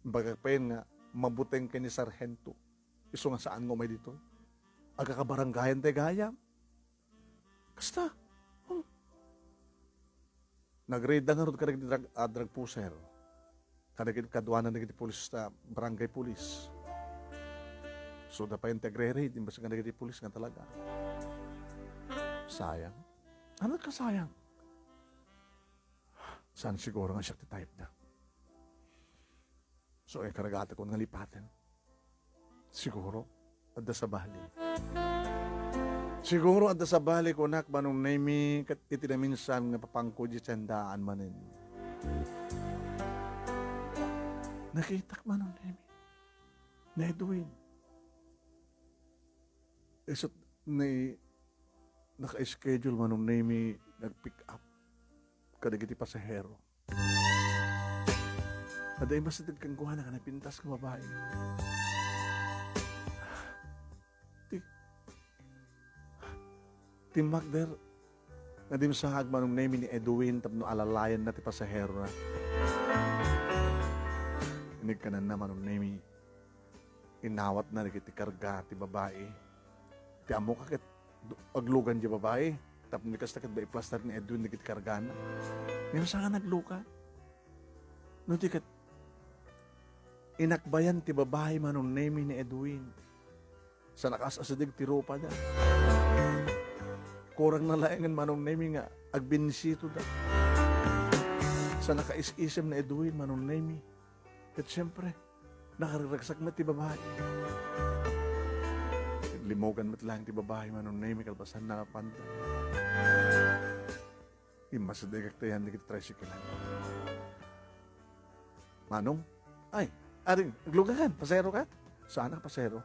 Imbagak payen nga mabuteng ken ni Sarhento. Isu nga saan nga umay ditoy. Agkakabarangayan tay gayam. Kasta. Hmm. Nagridda ngarud kadagiti drug, ah, drug pusher. Kadagiti kaduana dagiti pulis ta barangay pulis. So, da pay ti agre-raid, imbes kadagiti pulis nga talaga. Sayang. Ano ka sayang? Saan siguro nga siya ti type na? So, ay karagatakon nga lipaten. Siguro, adda sabali. Siguro, adda sabali, kunak, Manong Nemi, ket iti naminsan nga papangko di tiendaan manen. Nakitak, Manong Nemi. Ni Edwin. Isut ni naka-schedule, Manong Nemi, nag-pick up kadagiti pasahero. Adda immasideg kenkuana nga napintas nga babai. Ti-, timmakder, nadimsaag, Manong Nemi, ni Edwin tapno alalayanna ti pasaherona. Inigkananna, Manong Nemi, inawatna dagiti karga ti babai. Ti ammoka ket du-, aglugan ti babai. Tapno kasta ket maiplastar ni Edwin dagiti kargana. Ngem saan nga nagluka? No di ket inakbayan ti babai, Manong Nemi, ni Edwin. Sa nakaas-asideg ti rupada. Kurang na laengen, Manong Nemi, nga agbinsitoda. Sa nakais-isem ni Edwin, Manong Nemi. Ket siyempre, nakaragsak met ti babai. Limmugan met laeng ti babai, Manong Nemi, kalpasan na panda. Immasidegak ta yan dagiti tricycle. Manong? Ay, aring, aglugakan, pasero ka? Saan ka, pasero?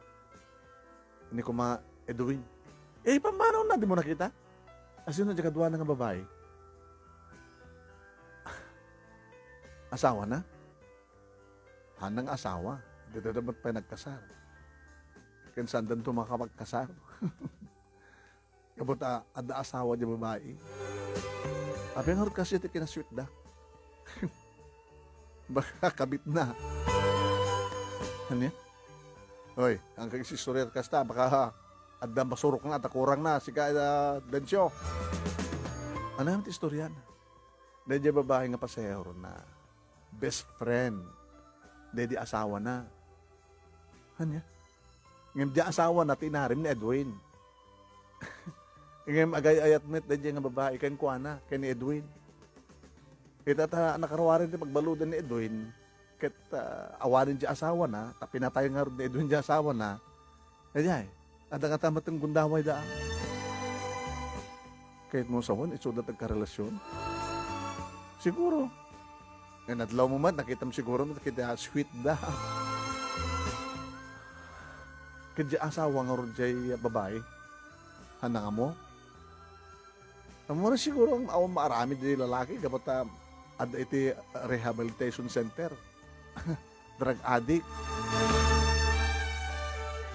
Ni kuma Edwin. Eh, pamanong na, di mo nakita? Asino di kaduana nga babai? Asawa na? Hanang asawa. Dita dapat pa nagkasar. Ken saan danto makapagkasar? Gapu ta adda asawa di babai. Apay ngarud kasi ti kinasweet da? Baka kabit na. Ano yan? Hoy, ang kagisistorya kasta, baka adda masurok na, ta kurang na, sika, ah, Bencio. Ano yung istorya na? Dahil di babae nga pasahero na best friend. Dahil di asawa na. Anya? Ngem di asawa na, tinarim ni Edwin. Ngem agay-ayat met daydiay nga babae kenkuana, ken ni Edwin. Ita ta nakaruaren ti pagbaludan ni Edwin, ket, ah, awanen di asawa na, ta pinatay ngarud ni Edwin di asawa na. Daydiay, adda nga ta met gundaway da. Kayat mo sawen, itsuda ti agkarelasyon? Siguro. Nga nadlaw mo man, nakitam siguro, nakita sweet da. Ket di asawa ngarud jay babae. Hanang ammo? Ammo na siguro ang awan maaramid di lalaki, gapu ta adda iti rehabilitation center. Drug addict.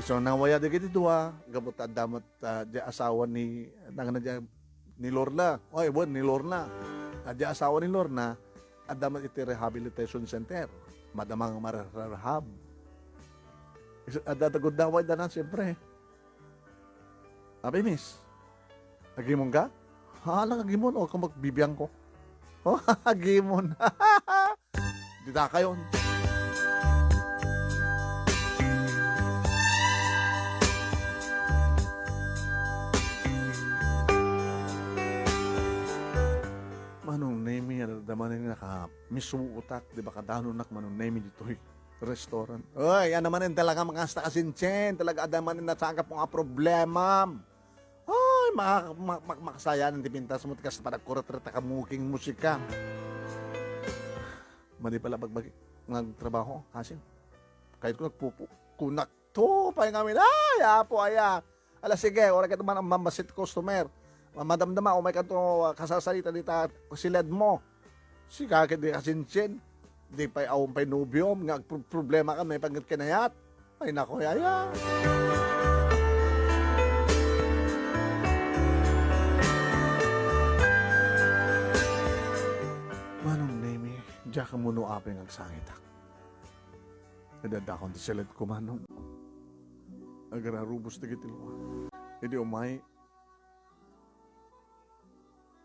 So, nawaya dagiti dua, gapu ta adda met, ah, di asawa ni, nang, ni Lorna. Oy, wen, ni Lorna. Ah, di asawa ni Lorna, adda met iti rehabilitation center. Madama nga marehab. Is-, adda, adda gundaway da na, siyempre. Abi, miss, agimon ka? Hala, agimon, o, kung magbibiang ko. Oh, agimon. Dita kayon. Manong Nemi, adda manen naka-misuotak, di ba, kadanonak, Manong Nemi, ditoy restaurant. Oy, ano manen talaga, mga asta kasinchen, talaga adda manen nasagap nga problema. Ay, ma-, ma-, ma-, makasayanan ti pintas mo, ti kasta panagkurat-rat a kamuking musika. Madi pala bagbagi, nagtrabaho, kasi. Kahit ko nagpupo, kunak to, pay ngamin, ay, apo, aya. Ala, sige, oray ka naman ang mamasit customer. Madamdama, umay ka to, ah, kasasarita dita, siled mo. Sika, ket di kasinsin. Di pay awan pay nobiom nga agpro-, problema ka, maipanggep ken ayat. Ay, nako, yaya. Manong Nemi, diak ammo no apay nga agsangitak. Nadadakon ti siledko, Manong. Agararubos dagiti lua. Idi umay,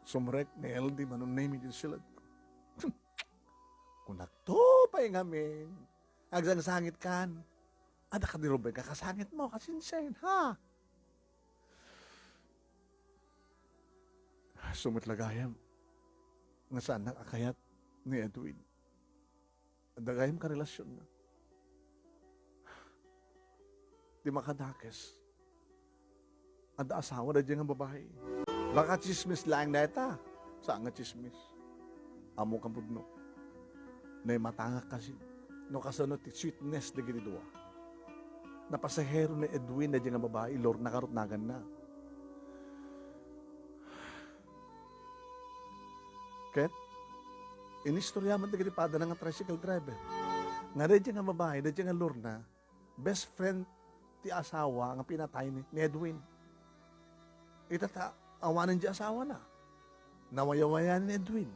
sumrek ni L D, Manong Nemi, ti siledko. Kunakto pay ngamin, agsangsangitkan. Adda kadi Ruben nga kasangitmo, kasinsin, ha? Isu met la gayam nga saannak a kayat ni Edwin. Adda gayam karelasionna. Ti makadakes, adda asawa daydiay nga babai. Baka tsismis laeng dayta. Saan nga tsismis. Ammok a pudno. Naimatangak kasi no kasano ti sweetness dagiti dua. Napasahero ni Edwin daydiay nga babai, Lorna ngarud naganna. Ket inistorya met dagiti padana nga tricycle driver nga daydiay nga babai, daydiay nga Lorna, best friend ti asawa nga pinatay ni, ni Edwin. Ita ta awanen di asawana. Nawayawayan ni Edwin.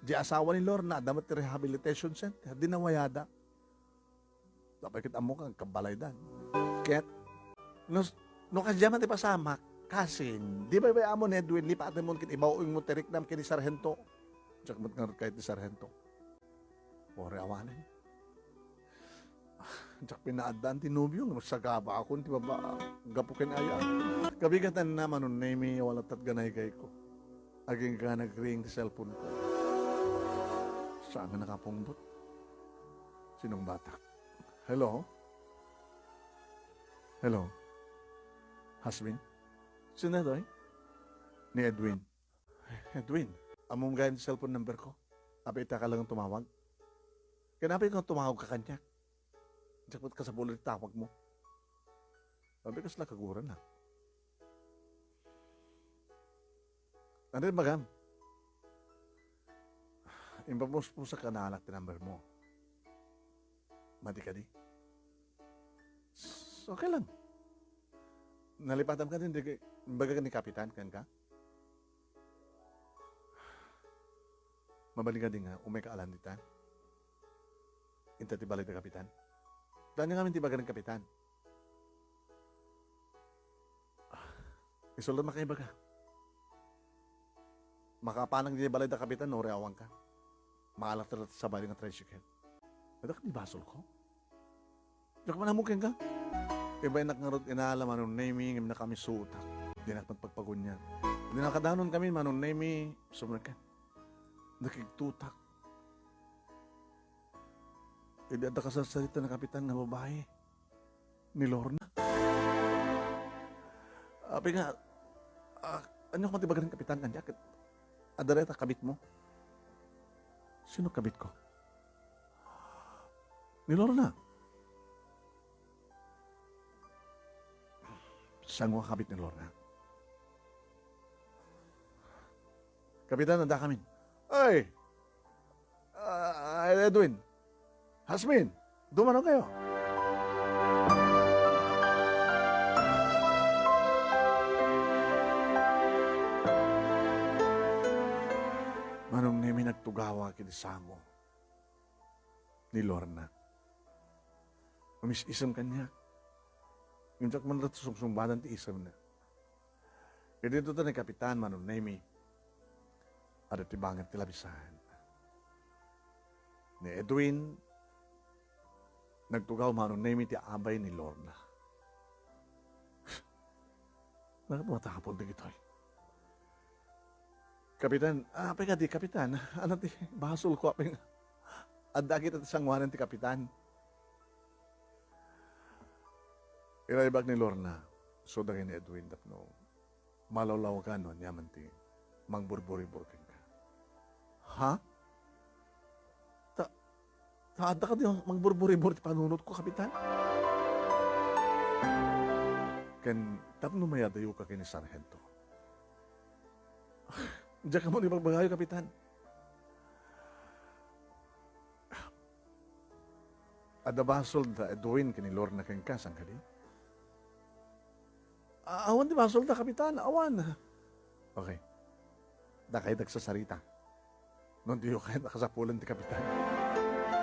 Di asawa ni Lorna, adda met ti rehabilitation center. Di nawayada. Apay ket ammok nga agkabalaydan. Ket, no, no kasdiay man ti pasamak, kasin, di baybay-am ni Edwin, lipatem mo ket ibaw-ing mo ti riknam ken ni Sarhento. Diak met ngarud kayat ni Sarhento. Uray awanen. Diak pinaaddaan ti nobio, nga magsagabakon ti baba, gapu ken aya. Kabigatanna, Manong Nemi, wala tat ganaygayko. Agingga nagring ti cellphone ko. Saan nga nakapungtot? Sinong batak? Hello? Hello? Hasmin? Sino toy? Ni Edwin. Edwin, ammom gayam ti cellphone number ko? Apay ita ka lang tumawag? Ken apay nga tumawag ka kaniak? Diak met kasapulan ti tawag mo. Apay kasla kaguranak? Ania ti imbagam? Impamuspusak a naalak ti number mo. Madi kadi? S-, okay lang. Nalipatam kadi, di, imbagak ni Kapitan kenka? Mabalin kadi nga umayka a landitan? Inta ti balay da Kapitan? Ania ngamin ti ibaga ni Kapitan? Isu la makaibaga. Makaapanak idiay balay da Kapitan no uray awanka. Maalak ta sa balay nga tricycle. Adda kadi basolko? Diak man ammo kenka. Ibaynak ngarud inala, Manong Nemi, ngem nakamisuotak. Dinak met pagpagunian. Idi nakadanon kami, Manong Nemi, sumrek ken. Nakigtutak. Idi adda kasarsarita ni Kapitan nga babai, ni Lorna. Apay nga, ah, ania man ti ibaga ni Kapitan kaniak? Adda dayta kabit mo? Sino kabit ko? Ni Lorna. Saan nga kabit ni Lorna? Kapitan, adda kamin. Ay! Ah, Edwin! Hasmin! Dumano kayo! Manong Nemi, nagtugawa kiti sango ni Lorna. Umis-isem kaniak. Ngem diak man latta sungsungbadan ti isemna. Ket ditoy ni Kapitan, Manong Nemi, adda ti banget ti labisan. Ni Edwin, nagtugaw, Manong Nemi, ti abay ni Lorna. Nakat matapon dagitoy. Kapitan, ah, apay kadi, Kapitan? Ania ti basolko, apay nga adda kita ti sanguanan ti Kapitan? Iraybak ni Lorna, so dagiti ni Edwin tapno malawlawgan no aniaman ti mangburburibor kenka. Ha? Ta, ta adda kadi mangburburibor ti panunotko, Kapitan? Ken tapno mayadayoka ken ni Sarhento. Diak ammo ti ibagbagayo, Kapitan. Adda basolda, Edwin, ken ni Lorna kenka, saan kadi? A-, awan ti basolda, Kapitan, awan. Okay. Dakay agsasarita. No diyo kayat a kasapulan ti Kapitan.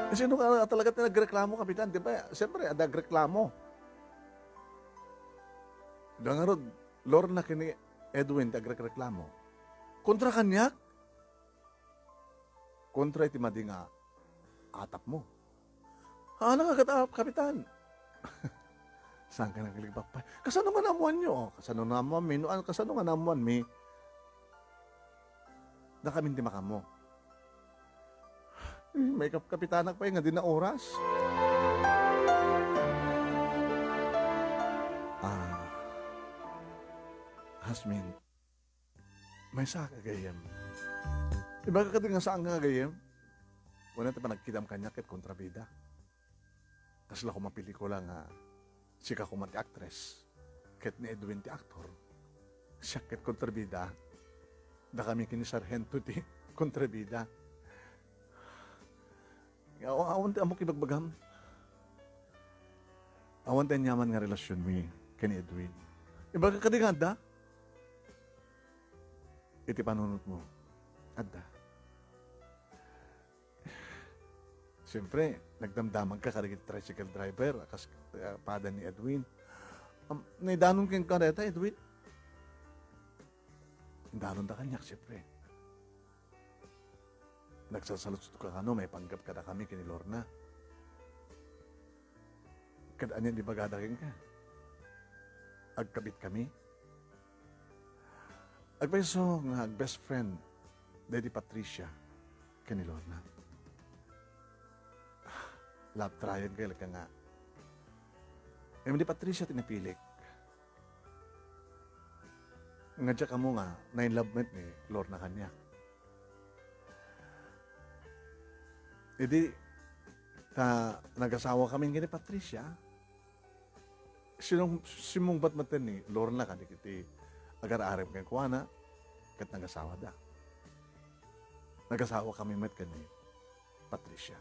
Eh, sino ka talaga ti nagreklamo, Kapitan? Di ba, siyempre, adda agreklamo. Di ngarud, Lorna ken ni Edwin ti agrekreklamo. Kontra kaniak? Kontra iti madi nga atapmo. Haan nga ket, ah, Kapitan. Saan ka nagligpakpay? Kasano nga naammoanyo? Kasano nga naammoanmi? No, an-, kasano nga naammoanmi? Dakamin ti makammo. Eh, maikapkapitanak pay nga di na oras. Ah, Jasmine, maysa ka gayyem. Ibaga kadi nga saan nga gayyem? Kuna ti panagkitam kaniak ket kontrabida. Kasla koma pelikula nga sika koma ti aktres, ket ni Edwin ti aktor. Siak ket kontrabida. Dakami ken ni Sargento ti kontrabida. Aw-, awan ti ammok ibagbagam. Awan ti aniaman nga relasionmi ken ni Edwin. Ibaga kadi nga adda? Iti panunotmo, adda. Siyempre, nagdamdamagka kadagiti tricycle driver, a kas, ah, pada ni Edwin. Am, naidanon kenka dayta, Edwin? Indanonda kaniak, siyempre. Nagsasalutsotka kano maipanggep kadakami ken ni Lorna. Ket ania ti ibagada kenka? Agkabitkami? Agpayso nga ag-best friend daydi Patricia ken ni Lorna. Love triangle ka nga. Ngem ni Patricia ti napilik. Nga diak ammo nga na-in love met ni Lorna kaniak. Idi ta nagasawakami ken ni Patricia, sinung-, simmungbat met ni Lorna kadagiti agar-arem kenkuana, ket nagasawada. Nagasawakami met ken ni Patricia.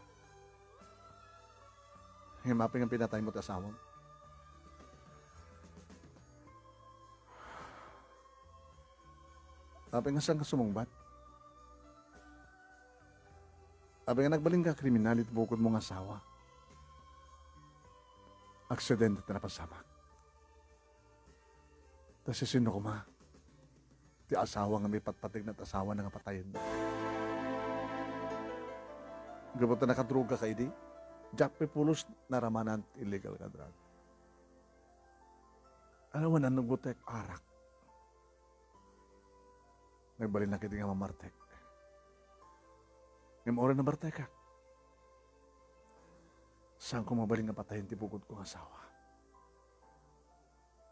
Ngem apay nga pinataymo ti asawam? Apay nga saanka sumungbat? Apay nga nagbalinka a kriminal iti bukodmo nga asawa? Aksidente ti napasamak. Ta siasino koma ti asawa nga maipatpategna ti asawana nga patayenna? Gapu ta nakadrugaka idi, diak pay pulos naramanan ti illegal nga drug. Awan a nagutek arak. Nagbalinnak idi nga mamartek. Ngem uray namartekak, saanko mabalin nga patayen ti bukodko nga asawa.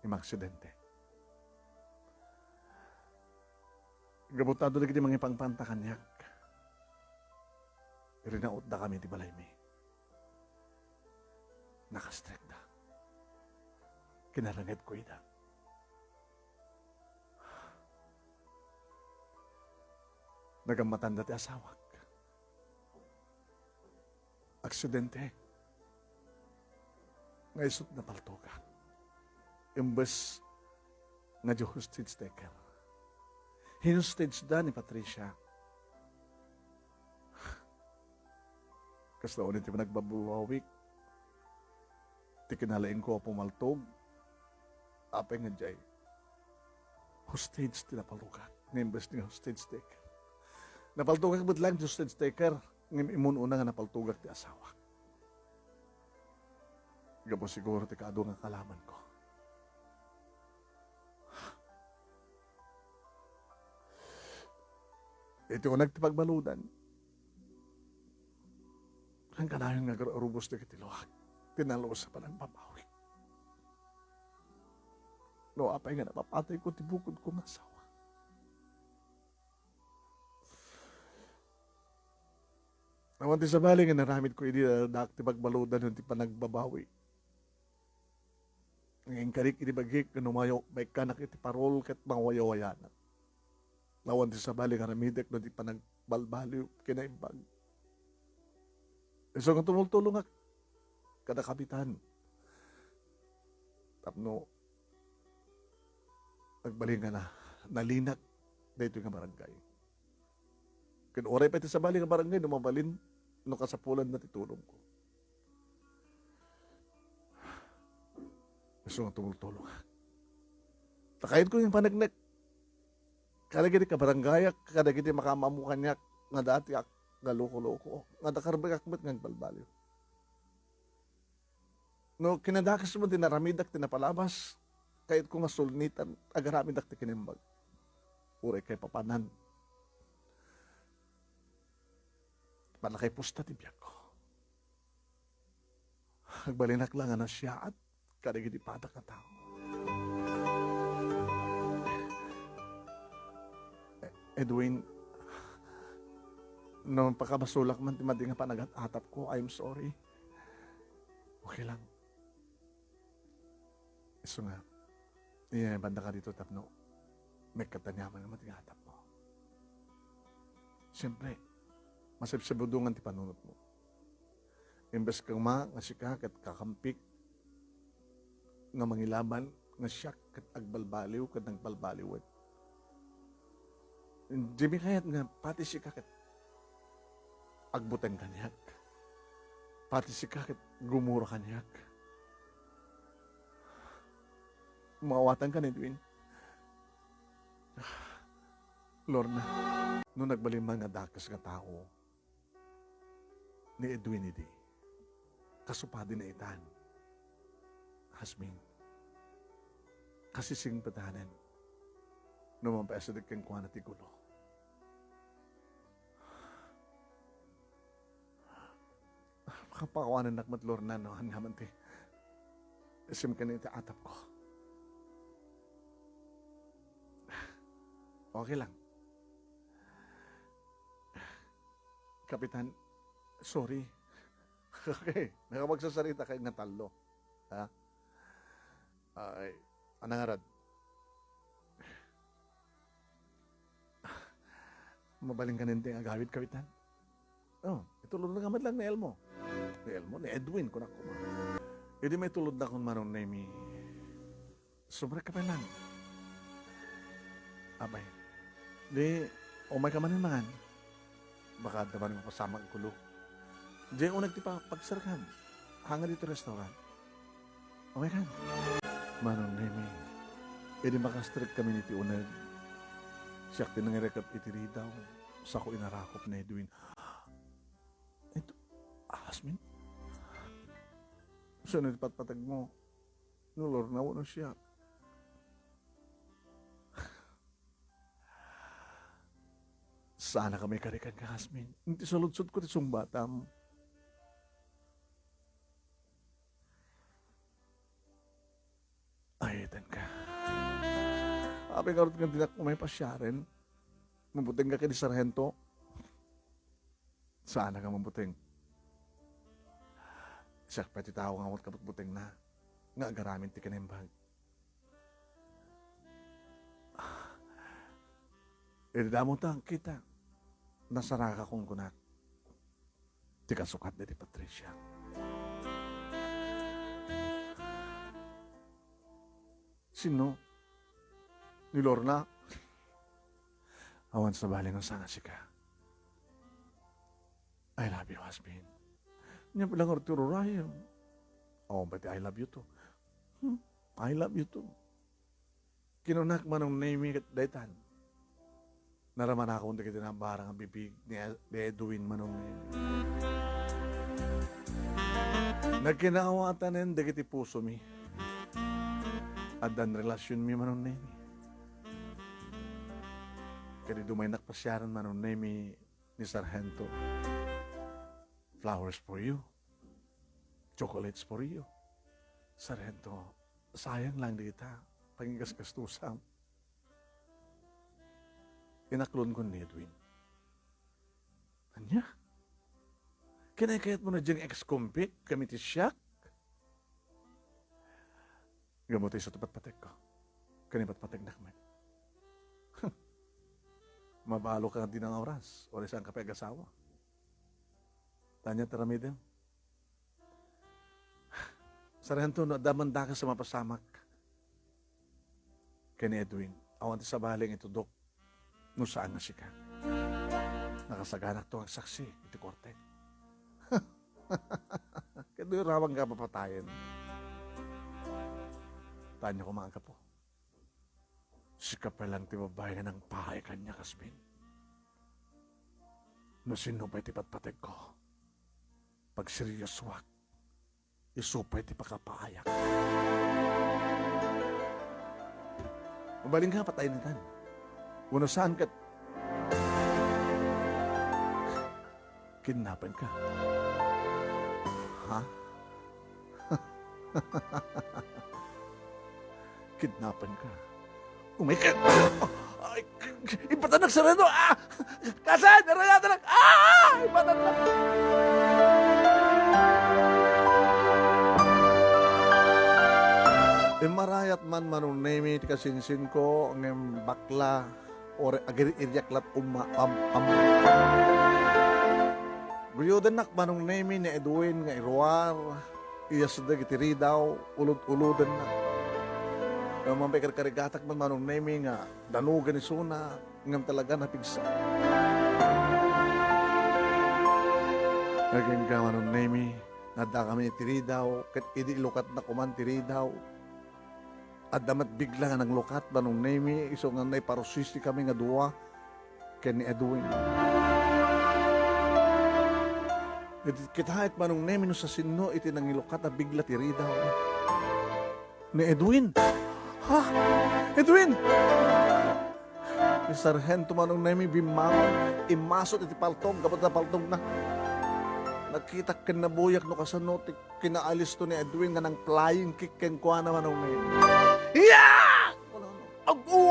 Imaksidente. Gapu ta adu dagiti mangipangpanta kaniak, rinautdakami ti balaymi. Nakastrekda. Kinarangedko ida. Nagammatanda ti asawak. Aksidente nga isut' napaltogak. Imbes nga diay hostage taker, hinostageda ni Patricia. Kasta unay ti panagbabawik ti kinalaingko a pumaltog. Apay nga diay hostage ti napaltogak, nga imbes nga hostage taker. Napaltogak met laeng ti hostage taker, ngem immun-una nga napaltogak ti asawak. Gapu siguro ti kaadu nga kalamanko. Iti uneg ti pagbaludan, kanayon nga agar-arubos dagiti luak ti nalus a panagbabawik. No apay nga napapatayko ti bukodko nga asawa. Awan ti sabali nga inaramidko idi addaak ti pagbaludan wenno ti panagbabawi. Nga inkarik idi bagik nga no mayo, maikkanak iti parol ket mangwayawayanak. Awan ti sabali nga aramidek no di panagbalbaliw kinaimbag. Isu nga tumultulongak, kada kapitan. Tapno agbalin nga na, nalinak daytoy nga barangay. Ken uray pay ti sabali nga barangay no mabalin, no kasapulanna ti tulongko. Isu nga tumultulongak. Ta kayatko nga paneknek kadagiti kabarangayak, kadagiti makaammo kaniak nga datiak nga loko-loko, nga dakarbekak met nga agbalbaliw. No kinadakes man ti naramidak ti napalabas, kayatko nga sulnitan, agaramidak ti kinaimbag. Uray kaipapanan, pannakaipusta ti biagko. Agbalinak la nga nasiaat kadagiti padak a tao. Edwin, no pakabasolak man ti madi nga panagat-atapko, I'm sorry. Okay lang. Isu nga, iyayabandak ditoy tapno maikkat aniaman nga madi nga atapmo. Siyempre, masibsibudongan ti panunotmo. Imbes koma nga sika ket kakampik nga mangilaban, nga siak ket agbalbaliw ket nagbalbaliwen. Dimi kayat nga pati sika ket agbuteng kaniak. Pati sika ket gumura kaniak. Maawatanka ni Edwin. Lorna, no nagbalin man nga dakes nga tao ni Edwin idi, kasu padi nga itan. Hasmin, kasisingpetanen no mapaisdek kenkuana ti gulo. Makapakuanennak met, Lorna, no ania man ti isim ken iti atapko. Okay lang. Kapitan, sorry. Okay, nakapagsasaritaka nga tallo. Ha? Ay, anangarad. Mabalinka nen ti agawid, Kapitan? Oh, itulodka met lang ni Elmo. Ni Elmo, ni Edwin, kunak koma. Idi maitulodnakon, Manong Nemy, subrek ka pay lang. Apay, di, umayka manen mangan. Baka adda manen mapasamak a gulo. Diay uneg ti pa-, pagserkan. Hanga ditoy restaurant. Umaykan. Manong Nemy, idi makastrek kami iti uneg, siak ti nangirekep iti ridaw, sako inarakop ni Edwin. Ito, Asmin? Sino ti patpategmo? No Lorna wenno siak? Saan a kami karikan ka, Asmin. Iti saludsodko ti sungbatam. Ay, itan ka. Apay ngarud nga dinak umay pasiaren? Mabuteng ka ken ni Sarhento? Saan a nga mabuteng? Siak pay ti tao nga awan kabutbutengna nga agaramid ti kinaimbag. Idi damo ta kita, nasaraka kunkunak ti kasukat daydi Patricia. Sino? Ni Lorna? Awan sabali nga saan a sika. I love you, Asmin. Nia pay lang ti ururayem. Awan pay ti I love you too. Hmm, I love you too. Kinunak, Manong Nemy, ket daytan. Naramanakon dagiti nabarang a bibig ni, ni Edwin, Manong Nemy. Nagkinaawatanen dagiti pusomi. Addan relasionmi, Manong Nemy. Ket idi umaynak pasiaren, Manong Nemy, ni Sarhento. Flowers for you. Chocolates for you. Sarhento, sayang lang dita. Pangigasgastusam. Inaklon ko ni Edwin. Ania? Kinaykayatmo na diay ex-convict ken ni siak? Gapu ti isu ti patpategko ken ni patpategnak met. Mabaloka dita nga oras, uray saanka pay agasawa. Ania ti aramidem? Sarhento, no adda man dakes a mapasamak ken ni Edwin, awan ti sabali nga itudok no saan nga sika. Nakasaganak nga agsaksi iti korte. Ket no iraman nga papatayen, taanyo koma a gapu. Sika pay lang ti babai nga nangpaay kaniak, Asmin. No sinno pay ti patpategko, pagseriosoak, isu pay ti pakapaayak. Mabalin nga pataynitan. Wenno saan ket kidnapenka. Ha? Kidnapenka. Umay ka. Ay, ipatannak, Sarhento. Ah! Kasan? Arayatanak. Ah! Ipatannak. Immarayat man, Manong Nemy, ti kasinsinko, ngem bakla, or agir-iriak lat umma-, am-, am-, Guyodennak, Manong Nemy, ni Edwin nga iruar, iyasdeg iti ridaw, ulod-ulodennak. Ngem makarkarigatak man, Manong Nemy, nga danugen isuna, ngem talaga napigsa. Agingga, Manong Nemy, nga addakami iti ridaw, ket idi ilukatna koman ti ridaw, adda met bigla nga nanglukat, Manong Nemy, isu nga naiparusisikami nga dua ken ni Edwin. Ket kitaek, Manong Nemy, no sasinno iti nangilukat a bigla ti ridaw. Ni Edwin. Ha? Edwin! Ni Sarhento, Manong Nemy, bimmangon, immasot iti paltog, gapu ta paltogna. Nakitak ken nabuyak no kasano ti kinaalisto ni Edwin nga nang-flying kick kenkuana, Manong Nemy. Iya! Agu!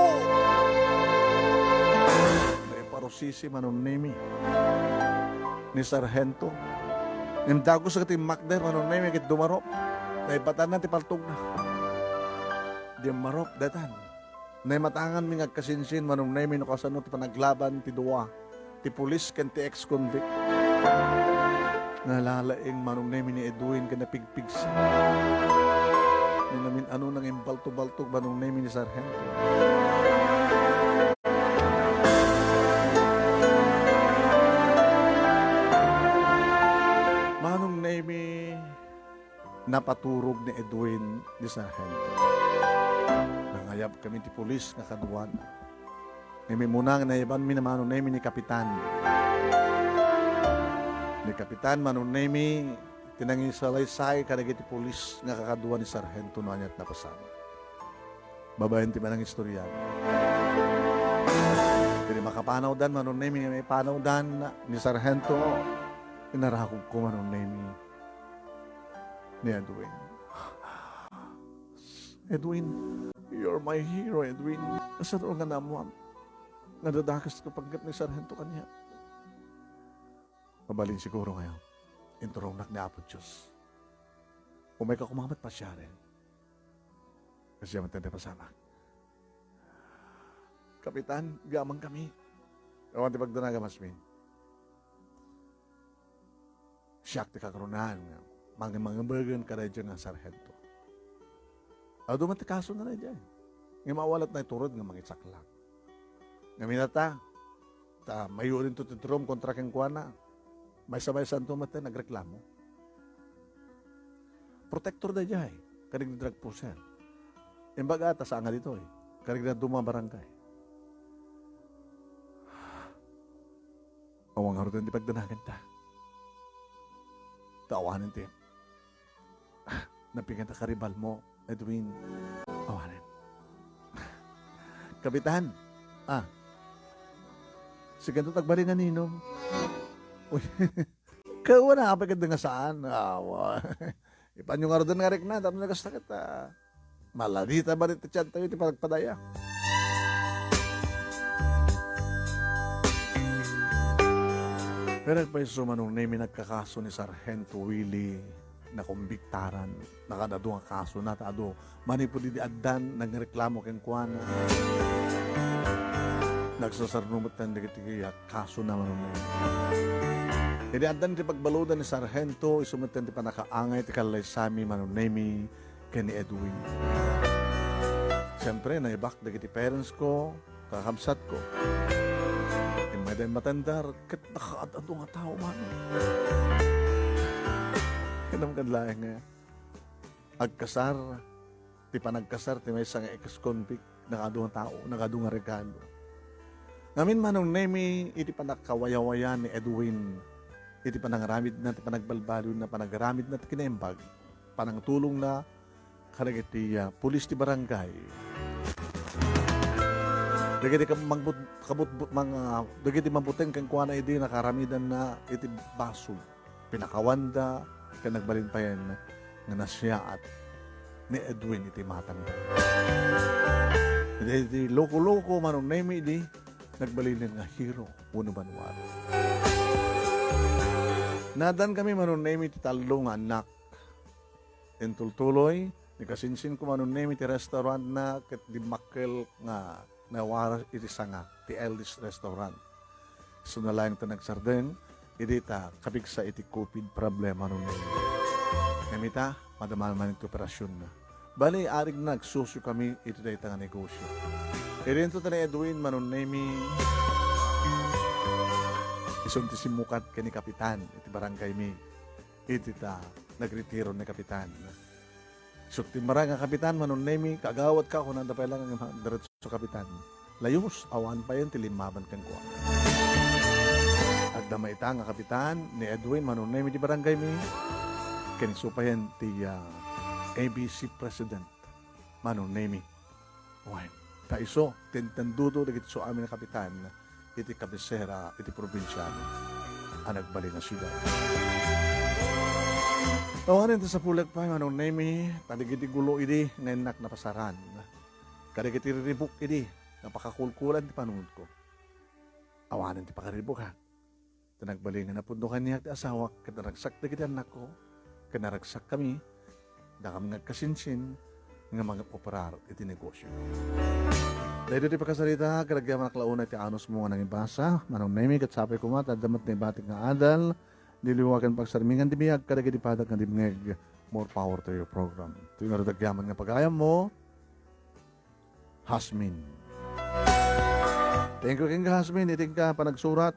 Naiparusisi, Manong Nemy, ni Sarhento. Ngem dagus ket immakder, Manong Nemy, ket dumarup. Naibatanna ti paltogna. Dimmarup, daytan. Naimatanganmi nga agkasinsin, Manong Nemy, no kasano ti panaglaban ti dua, ti pulis ken ti ex-convict. Nalalaing, Manong Nemy, ni Edwin ken napigpigsa. Ni namin-ano nangimbalto-baltog, Manong Nemy, ni Sarhento. Manong Nemy, napaturog ni Edwin ni Sarhento. Nangayabkami ti pulis nga kaduana. Ngem immuna nga nayabanmi, Manong Nemy, ni Kapitan. Ni Kapitan, Manong Nemy, ti nangisalaysay kadagiti pulis nga kakadua ni Sarhento no aniat napasamak. Babaen ti panangistorya. Iti makapanawdan, Manong Nemy, nga maipanawdan ni Sarhento, inarakobko, Manong Nemy, ni Edwin. Edwin, you're my hero, Edwin. Kasano nga naammoam nga dadakesko pagget ni Sarhento kaniak? Mabalin siguro ngayon, inturongnak ni Apo Dios. Umayka koma met pasiaren. Kasdiay met ti napasamak. Kapitan, agyamankami. Awan ti pagdanagam, Asmin. Siak ti kagrunaan nga mangimangibegen kadaydiay nga sarhento. Adu met ti kasona daydiay. Ngem awan latna itured nga mangisaklang. Ngem inata, ta mayurinto ti turom kontra kenkuana. Maysa-maysanto met ti nagreklamo. Protector daydiay, kadagiti drug pusher. Imbaga ta saan nga ditoy, kadagiti dadduma a barangay. Awan ngaruden ti pagdanaganta. Ta awanen ti, ah, napingan ta karibalmo, Edwin. Awanen. Kapitan, ah, sikanto ti agbalin nga ninum. Uy, kawana, apay kadda nga saan? Awa. Ipanyo ngaruden nga rikna, tapno kasta ket, ah, malanita met ti tiantayo iti panagpadaya. Pero agpayso, Manong Nemy, nagkakaso ni Sarhento Willie, nakumbiktaran, nakaad-adu nga kasona, ta adu, manipud idi addan, nagreklamo kenkuana. Nagsasarno met dagiti kasona, Manong Nemy. Idi addan ti pagbaludan ni Sargento, isu met ti pannakaangay ti kallaysami, Manong Nemy ken ni Edwin. Siempre, naibak dagiti parents ko, kakabsat ko. Immay da immatandar, ket nakaad-adu nga tao, Manong. Kinam kad laeng nga agkasar, ti panagkasar ti maysa nga ex-convict, nagadu nga tao, nagadu nga regalo. Ngamin, Manong Nemy, iti pannakawayawayan ni Edwin, iti panangaramidna, ti panagbalbaliwna, panagaramidna ti kinaimbag, panangtulongna kadagiti, ah, pulis ti barangay. Dagiti kam-, mangbut-, kabutbut-, mang-, ah, dagiti mabuteng kenkuana idi nakaramidanna iti basol. Pinakawanda, ken nagbalin payen nga nasiaat ni Edwin iti matangda. Iti loko-loko, Manong Nemy, idi nagbalinen nga hero wenno banwaro. Naaddan kami, Manong Nemy, ti tallo nga annak. Intultuloy, ni kasinsin ko, Manong Nemy, ti restaurant na ket dimmakkel nga nawaras iti sanga ti Eldest Restaurant. Isu na laeng ta nagsardeng idi ta kapigsa iti covid problema, Manong Nemy. Ngem ita, madama manen ti operasionna. Bali, arigna, agsusio kami iti dayta nga negosio. Idinto ta ni Edwin, Manong Nemy, isun ti simmukat ken ni Kapitan iti barangay mi. Iti ta nagretiro ni Kapitan. Isu ti immara nga kapitan, Manong Nemy, kaagawidka, kunada pay laeng nga diretso kapitan. Layus, awan payen ti limmaban kenkuana. Agdama ita nga kapitan ni Edwin, Manong Nemy, ti barangay mi. Ken isu payen ti, ah, A B C president, Manong Nemy. Wen, ta isu ti intendoto dagiti isu amin a kapitan iti kabisera iti probinsia a nagbalin a siudad. Awanen ti sapulek pay, Manong Nemy, ta dagiti gulo idi nga innak napasaran, kadagiti riribuk idi nga pakakulkulan ti panunotko. Awanen ti pakariribukak. Ta nagbalin nga napudno kaniak ti asawak ket naragsak dagiti annakko, ket naragsakkami, dakami nga agkasinsin nga mangoperar iti negosio. Daytoy ti pakasarita, ket agyamanak la unay ti anusmo nga nangibasa, Manong Nemy, ket sapay koma ta adda met naibatik nga adal, liwliwa ken pagsarmingan ti biag kadagiti padak nga dimngeg. More power to your program. Iti ngarud agyaman nga pagayammo, Hasmin. Thank you kenka, Hasmin, iti inka panagsurat.